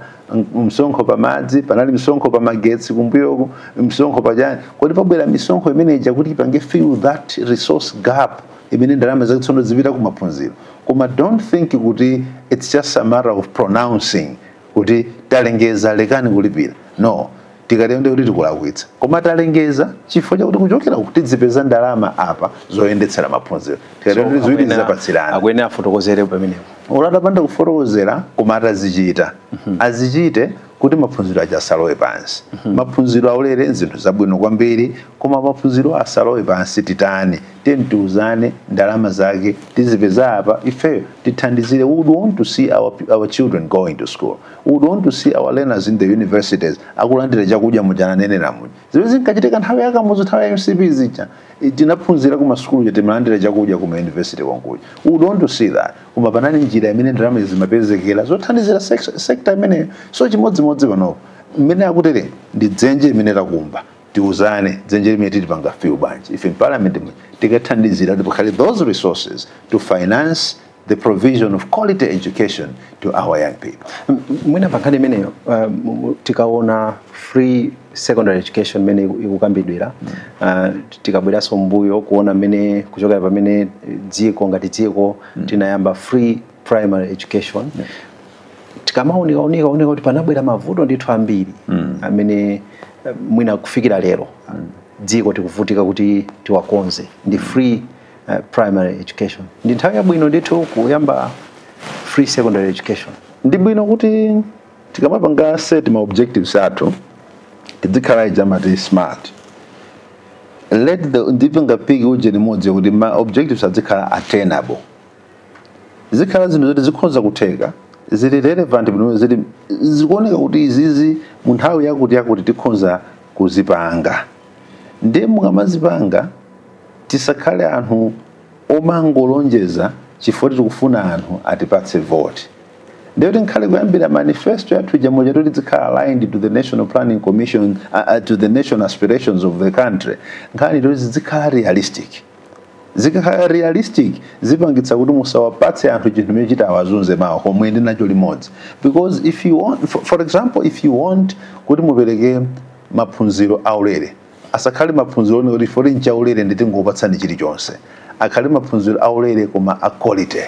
msonkho pa madzi, panali msonkho pa magetsi kumbuyoku, msonkho pachani. Kodi pabwera misonkho imene ija kuti ipange fill that resource gap imene ndalama zakitsono zipita ku maphunziro? Koma don't think kuti it's just a matter of pronouncing kuti talengeza, lekani kulipira. No, tikatero kuti tikulakwitsa. Koma talengeza chifukwa chakuti kuchokera kuti tizipeza ndalama apa zoyendetsera maphunziro. Tikatero kuti ziwiri zizapatsirana. Akuyenera afotokozere pamenepo. Ulatapanda kufotokozera, koma atazichita, azichite kuti maphunziro aja asalowe pansi. Maphunziro aulere nzinthu zabwino kwambiri, koma maphunziro asalowe pansi. Titani? Tiyeni tiuzane ndalama zake tizipeza apa, ifeyo tithandizire. We would want to see our children going to school. We would want to see our learners in the universities akulandira chakudya mujananenera muja zimene zinkachitika nthawi yakamuzu, nthawi ya MCP zija. Tinaphunzira ku masukulu, timalandira chakudya kuma university konkuja. We would want to see that, koma panali njira imene ndalama zimapezekera zothandizira sector imeneyo. So chimodzimodzi panopo mmene akutere ndi dzenje imene takumba. Tiuzane dzenje limene tilipanga fill bwanji. Ife parliament mwe tikathandizira kuti pakhale those resources to finance the provision of quality education to our young people. Mwina pa nkhani imeneyo, tikaona free secondary education imene ikukambidwira, tikabweranso mbuyo kuona mmene kuchokera pamene dziko ngati dziko tinayamba free primary education, tikamaoneka oneka kuti panabwera mavuto ndithu ambiri amene mwina kufikira lero dziko tikuvutika kuti tiwakonze ndi free primary education. Ndi nthawi yabwino ndithu kuyamba free secondary education. Ndi bwino kuti tikamapanga set ma objectives athu tizikhala ija amati smart. Let the ndipanga pick uje limodzi kuti ma objectives azikhala attainable, zikhala zinthu zoti zikhoza kutheka, zili relevant bwino, zili zikuoneka kuti izizi mu nthawi yakuti yakuti tikhoza kuzipanga. Ndiye mukamazipanga, tisakhale anthu omangolonjeza chifukwa tikufuna anthu atipatse vote. Ndiye kuti nkhale kuyambira manifesto yathu ija moja kuti zikhala aligned to the National Planning Commission, to the national aspirations of the country. Nkhani kuti zikhala realistic. Zikakhala realistic, zipangitsa kuti musawapatse anthu chinthu chimene chitawazunze mawa komwe ndi nacho limodzi. Because if you want, for example, if you want kuti mupereke maphunziro aulere, asakhale maphunziro one kuti fori nchaulere nditingopatsani chilichonse. Akhale maphunziro aulere koma a quality,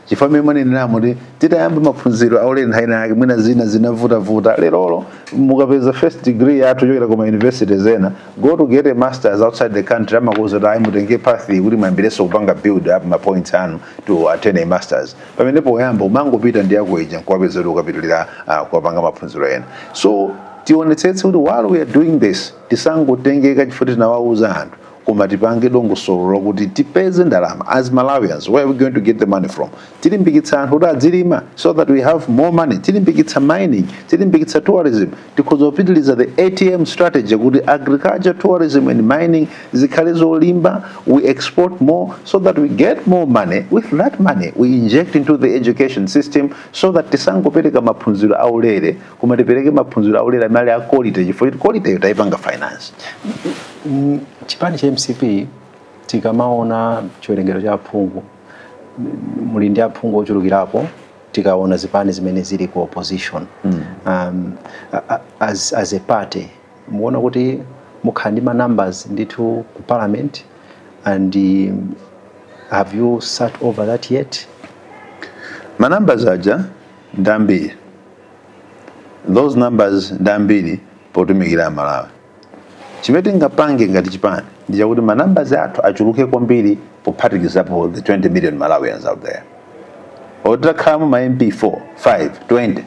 chifukwa mmene mwaneneramo kuti titayamba maphunziro aulere nthawi yake mwina zina zinavutavuta. Lerolo mukapeza first degree yathu kuchokera kuma universities ena, go to get a masters outside the country, amakuuza kuti ayi, mutenge path kuti mwayambirenso kupanga build up ma points anu to attain a masters, pamene poyamba umangopita ndi yako ija nkuwapeza kuti ukapitilira kuwapanga maphunziro ena. So tionetsetse kuti while we are doing this, tisangotengeka chifukwa tinawauza anthu, koma tipange dongosolo lokuti tipeze ndalama. As Malawians, where are we going to get the money from? Tilimbikitsa anthu kuti adzilima so that we have more money, tilimbikitsa mining, tilimbikitsa tourism, tikhoza kupitiliza the ATM strategy kuti agriculture, tourism and mining zikhale zolimba. We export more so that we get more money. With that money we inject into the education system so that tisangopereka maphunziro aulere, koma tipereke maphunziro aulere amene ali a quality, chifukwa kuti quality yo tayipanga finance. Chipani cha MCP, tikamaona chiwerengero cha aphungu, muli ndi aphungu ochulukirapo tikaona zipani zimene zili ku opposition. As a party, mukuona kuti mukhala ndi ma numbers ndithu ku parliament, and have you sat over that yet? Ma numbers aja ndi ambiri. Those numbers ndi ambiri potumikira Amalawi. Chimene tingapange ngati chipani ndi chakuti ma numbers athu achuluke kwambiri pophatikizapo the 20 million Malawians out there. Otakhalamo ma MP 4, 5, 20,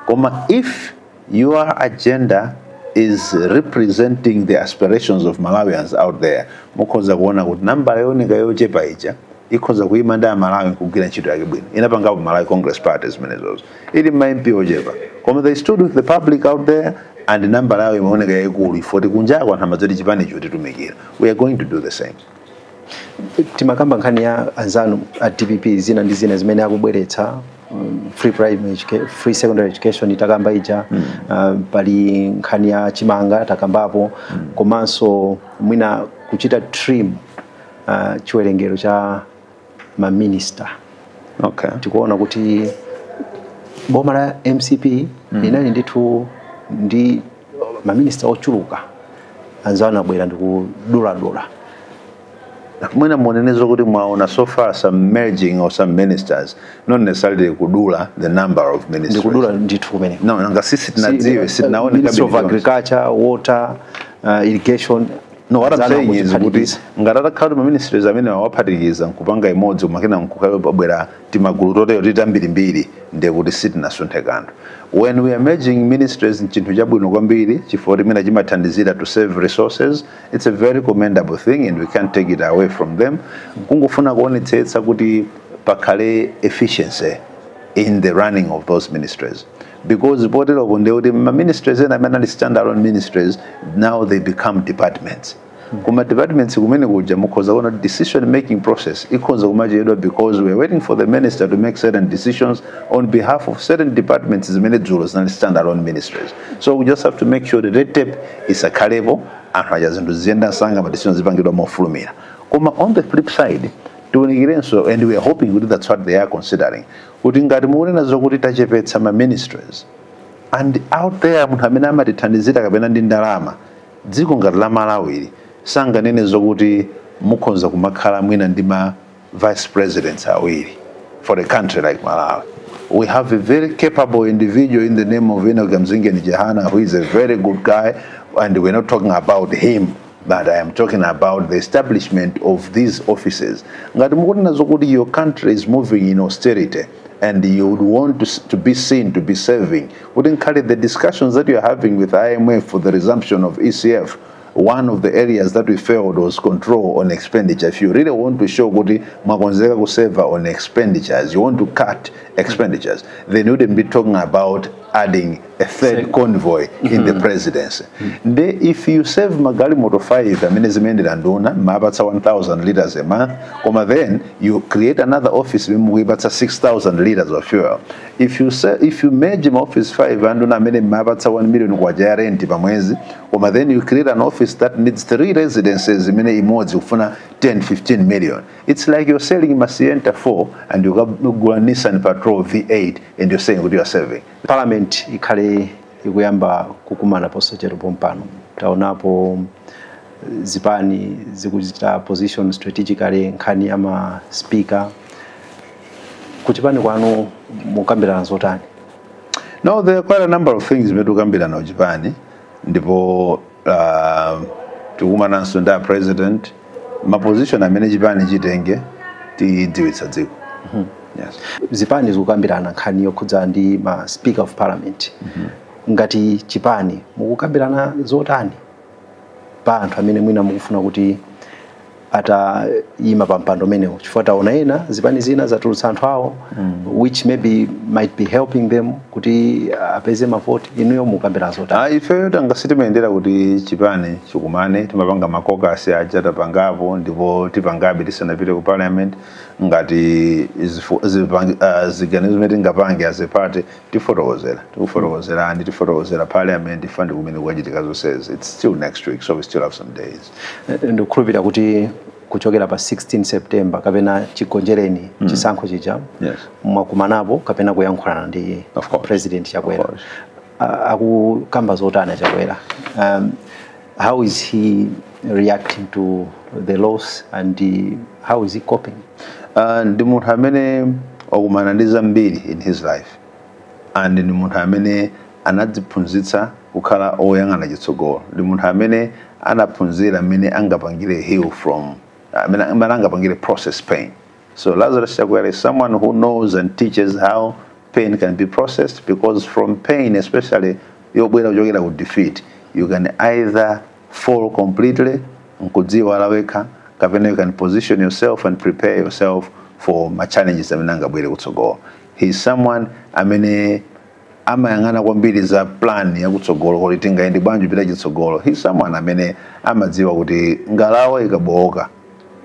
koma if your agenda is representing the aspirations of Malawians out there, mukhoza kuona kuti nambala yooneka yochepa ija ikhoza kuyima ndi Amalawi nkugwira ntchito yake bwino. Inapangapo Malawi Congress Party zimenezozo, ili ma MP ochepa, koma they stood with the public out there and nambala yawo imaoneka yayikulu ifoti kunjako anthu amadzati chipanicho titumikira. We are going to do the same. Timakamba nkhani ya anzanu a DPP, zina ndi zina zimene akubweretsa, free secondary education itakamba ija, pali nkhani ya chimanga takambapo, komanso mwina kuchita trim chiwerengero cha maminista. Tikuona kuti boma la MCP linali ndithu ndi maminista ochuluka, anzanu abwera ndikuduladula. Mwina muonenezo kuti mwaona so far some merging of some ministers, not necessarily kudula the number of ministers. Ndikudula ndithu kumene. No, nanga sisi tinadziwe, sitinaone. Ministry of cabinet yonse. Agriculture, Water, Irrigation. No, what I'm Zana saying is kuti kuziphatikiza. Ngati atakhala kuti ma ministries amene awaphatikiza nkupanga imodzi, kumakena nkukabwera timagulu totero titi ambirimbiri, ndiye kuti sitinasunthe kanthu. When we are merging ministries, nchinthu chabwino kwambiri chifukwa timene chimathandizira to save resources. It's a very commendable thing and we can't take it away from them. Kungofuna kuonetsetsa kuti pakhale efficiency in the running of those ministries, because poteropo ndiye kuti ma ministries ena amene ali standalone ministries, now they become departments. Kuma departments kumene kuja mukhoza kuona decision making process ikhoza kumachedwa because we are waiting for the minister to make certain decisions on behalf of certain departments zimene dzulo zinali standalone ministries. So we just have to make sure the red tape isakhalepo, anthu aja zinthu ziyenda msanga, ma decisions zipangidwa mofulumira. Koma on the flip side, tiwunikirenso, and we are hoping kuti that's what they are considering, kuti ngati mukunena zokuti tachepetsa ma ministries and out there munthu amene amatithandizira kapena ndi ndalama, dziko ngati la Malawiri sanganene zokuti mukhoza kumakhala mwina ndi ma vice presidents awiri. For a country like Malawi, we have a very capable individual in the name of Enoch Kamzingeni Chihana, who is a very good guy, and we're not talking about him, but I am talking about the establishment of these offices. Ngati mukunena zokuti your country is moving in austerity and you would want to be seen to be serving, would encourage the discussions that you're having with IMF for the resumption of ECF. One of the areas that we failed was control on expenditure. If you really want to show kuti mwakonzeka kuseva on expenditures, you want to cut expenditures, then you wouldn't be talking about adding a third convoy in the presidency. Nde if you save magalimoto 5 amene zimayendera nduna, mapatsa 1000 liters a month, koma then you create another office imene mukuyipatsa 6000 liters of fuel. If you merge ma office 5 anduna amene mapatsa 1 million kwacha ya rent pa mwezi, koma then you create an office that needs three residences imene imodzi kufuna 10 15 million, it's like you're selling ma Sienta 4 and you gula Nissan Patrol V8 and you're saying kuti you are saving. Parliament ikhale ikuyamba kukumana posachedwa pompano. Taonapo zipani zikuchita position strategically nkhani ya ma speaker. Kuchipani kwanu mukambirana zotani? No, there are quite a number of things zimene tikukambirana kuchipani, ndipo tikukumananso ndi a president. Ma position amene chipani chitenge tidziwitsa dziko. Yes. Zipani zikukambirana nkhani yokhudza ndi ma speaker of parliament. Ngati chipani mukukambirana zotani pa anthu amene mwina mukufuna kuti atayima pa mpando umenewo? Chifukwa taona ena zipani zina zatulutsa anthu awo, which maybe might be helping them kuti apeze mavoti. Inuyo mukambirana zotani? Ah, ifeyo tanga sitimayendera kuti chipani chikumane. Timapanga ma caucus aja, tapangapo ndipo tipangabe tisanapite ku parliament. Ngati ziganizo zimene tingapange as a party, tifotokozera, tikufotokozerani, tifotokozera parliament ifa ndi kumene kukachitika zonsezi. It's still next week, so we still have some days. Ndikukhulupirira kuti kuchokera pa 16 September kapena chigonjereni chisankho chija, mwakumanapo kapena kuyankhulana ndi Of course. President Chakwera. Of course. Akukamba zotani Chakwera? How is he reacting to the loss and how is he coping? Ndi munthu amene wakumana ndi zambiri in his life and ndi munthu amene anadziphunzitsa kukhala oyang'ana chitsogolo. Ndi munthu amene anaphunzira amene angapangire heal from, amene angapangire process pain. So Lazarus Chakwera is someone who knows and teaches how pain can be processed, because from pain, especially yobwera kuchokera ku defeat, you can either fall completely nkudziwala wekha, kapena you can position yourself and prepare yourself for ma challenges amene angabwere kutsogolo. He is someone amene amayang'ana kwambiri za plan yakutsogolo, kuti tingayende bwanji kupita chitsogolo. He is someone amene amadziwa kuti ngalawa ikabowoka,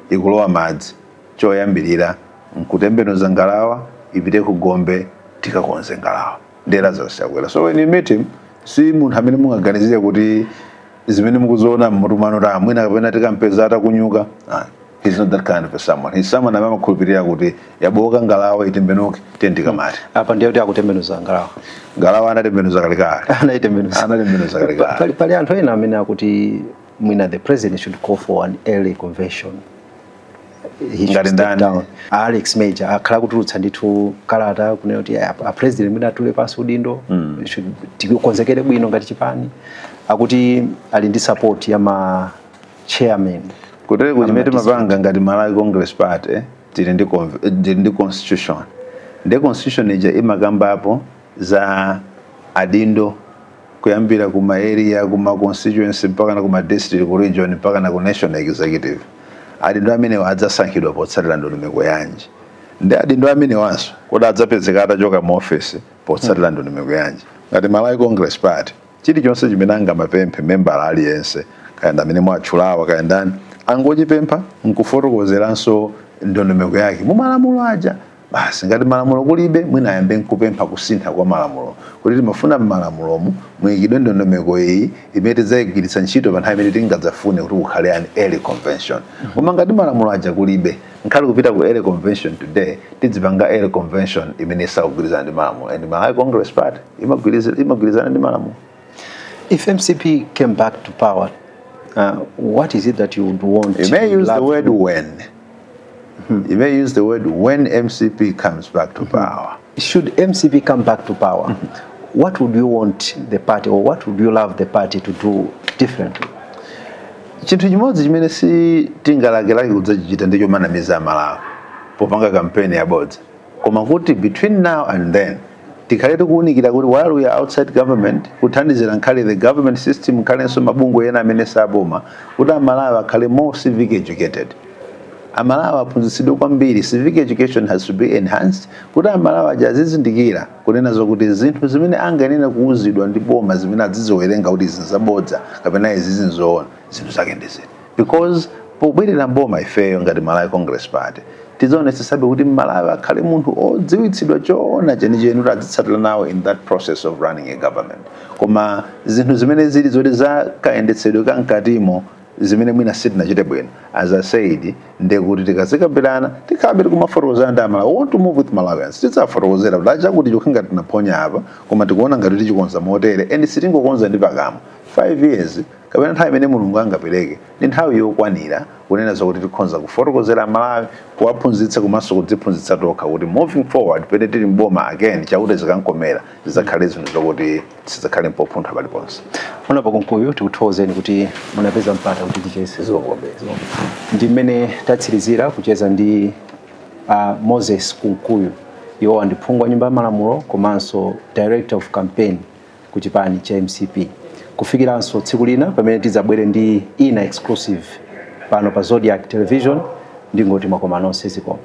ikulowa madzi, choyambirira nkutembenuza ngalawa ipite ku gombe, tikakonze ngalawa. Ndiye Lazarus Chakwera. So when you meet him, si munthu amene mungaganizire kuti zimene mukuziona mmutu mwanu ta mwina kapena tikampeza atakunyuka. Ah, he's not that kind of a someone. He's someone amene amakhulupirira kuti yabowoka ngalawa, itembenuke, tiye tikamate. Apa ndiye kuti akutembenuza ngalawa. Ngalawa anatembenuza kalekale. Anayitembenuza. Anatembenuza kalekale. Pali anthu ena amene akuti mwina the president should call for an early convention. He should Ngati step ndani? down. Alex Major akhala kutulutsa ndithu kalata kunena kuti a president mwina atule pansi udindo, tikonzekere bwino ngati chipani. Akuti ali ndi support ya ma chairman. Kuteri kuchimene Ama timapanga ngati Malawi Congress Party, tili ndi constitution. Ndi constitution ija imakambapo za adindo kuyambira kuma area, kuma constituency, mpaka na kuma district, ku region, mpaka na ku national executive. Adindo amenewa adzasankhidwa potsatira ndondomeko yanji? Ndi adindo amenewanso kuti adzapezeka atachoka mu office potsatira ndondomeko yanji? Ngati Malawi Congress Party, chilichonse chimene angamapemphe membala aliyense, kaya amene mwatchulawa kaya ndani, angochipempha nkufotokozeranso ndondomeko yake mu malamulo aja basi. Ngati malamulo kulibe, mwina ayambe nkupempha kusintha kwa malamulo, kuti timafuna mmalamulomu muyikidwe ndondomeko iyi imene tidzayigwiritsa ntchito pa nthawi imene tingadzafune kuti kukhale an early convention. Koma ngati malamulo aja kulibe, nkhale kupita ku early convention today, tidzipanga early convention imene isakugwirizana ndi malamulo, and Malawi Congress Party imagwirizana ndi malamulo. If MCP came back to power, what is it that you would want? You may use the love word "when". You may use the word "when MCP comes back to power". Should MCP come back to power, what would you want the party, or what would you love the party to do differently? Chinthu chimodzi chimene si tingalakelake kudzachichita ndicho manamiza Amalawi popanga kampeni yabodza, koma kuti between now and then tikhale tikuwunikira kuti while we are outside government, kuthandizira nkhale the government system, nkhalenso mabungwe ena amene saboma, kuti Amalawi akhale more civic educated. Amalawi aphunzitsidwe kwambiri. Civic education has to be enhanced kuti Amalawi aja azizindikira kunena zokuti zinthu zimene anganene kuuzidwa ndi boma, zimene aziziwerenga kuti izi zabodza kapena izi zinzoona, zinthu zake ndi ziti. Because pobwerera mboma ifeyo ngati Malawi Congress Party, tidzaonetsetsabe kuti Malawi akhale munthu odziwitsidwa choona chenicheni kuti adzitsatira nawo in that process of running a government. Koma zinthu zimene zili zoti zakayendetsedwe kamkatimo, zimene mwina sitinachite bwino, as I said, ndekuti tikazikambirana, tikhabe tikumafotokozera ndi Amalawi. We want to move with Malawians. Tidzafotokozera kuti achakuti chokha tinaphonya apa, koma tikuona ngati tichikonza motere, and sitingokonza ndi pakamwa. 5 years kapena nthawi imene Mulungu angapereke ndi nthawi yokwanira kunena zokuti tikhonza kufotokozera Malawi, kuwaphunzitsa komanso kudziphunzitsa tokha, kuti moving forward, pene tili mboma again, chakuti zikankomera, zizakhale zinthu zokuti sizidzakhale mpopuntha paliponse. Honorable Kunkuyu, tikuthokozeni kuti munapeza mpata kuti ticheze. Zikomo kwambiri. Ndi mmene tatsirizira kucheza ndi Moses Kunkuyu. Iwo ndi phungu wa nyumba ya malamulo komanso director of campaign ku chipani cha MCP. Kufikiranso tsiku lina pamene tidzabwere ndi ina exclusive pano pa Zodiak Television, ndingoti mwakoma nonse, zikomo.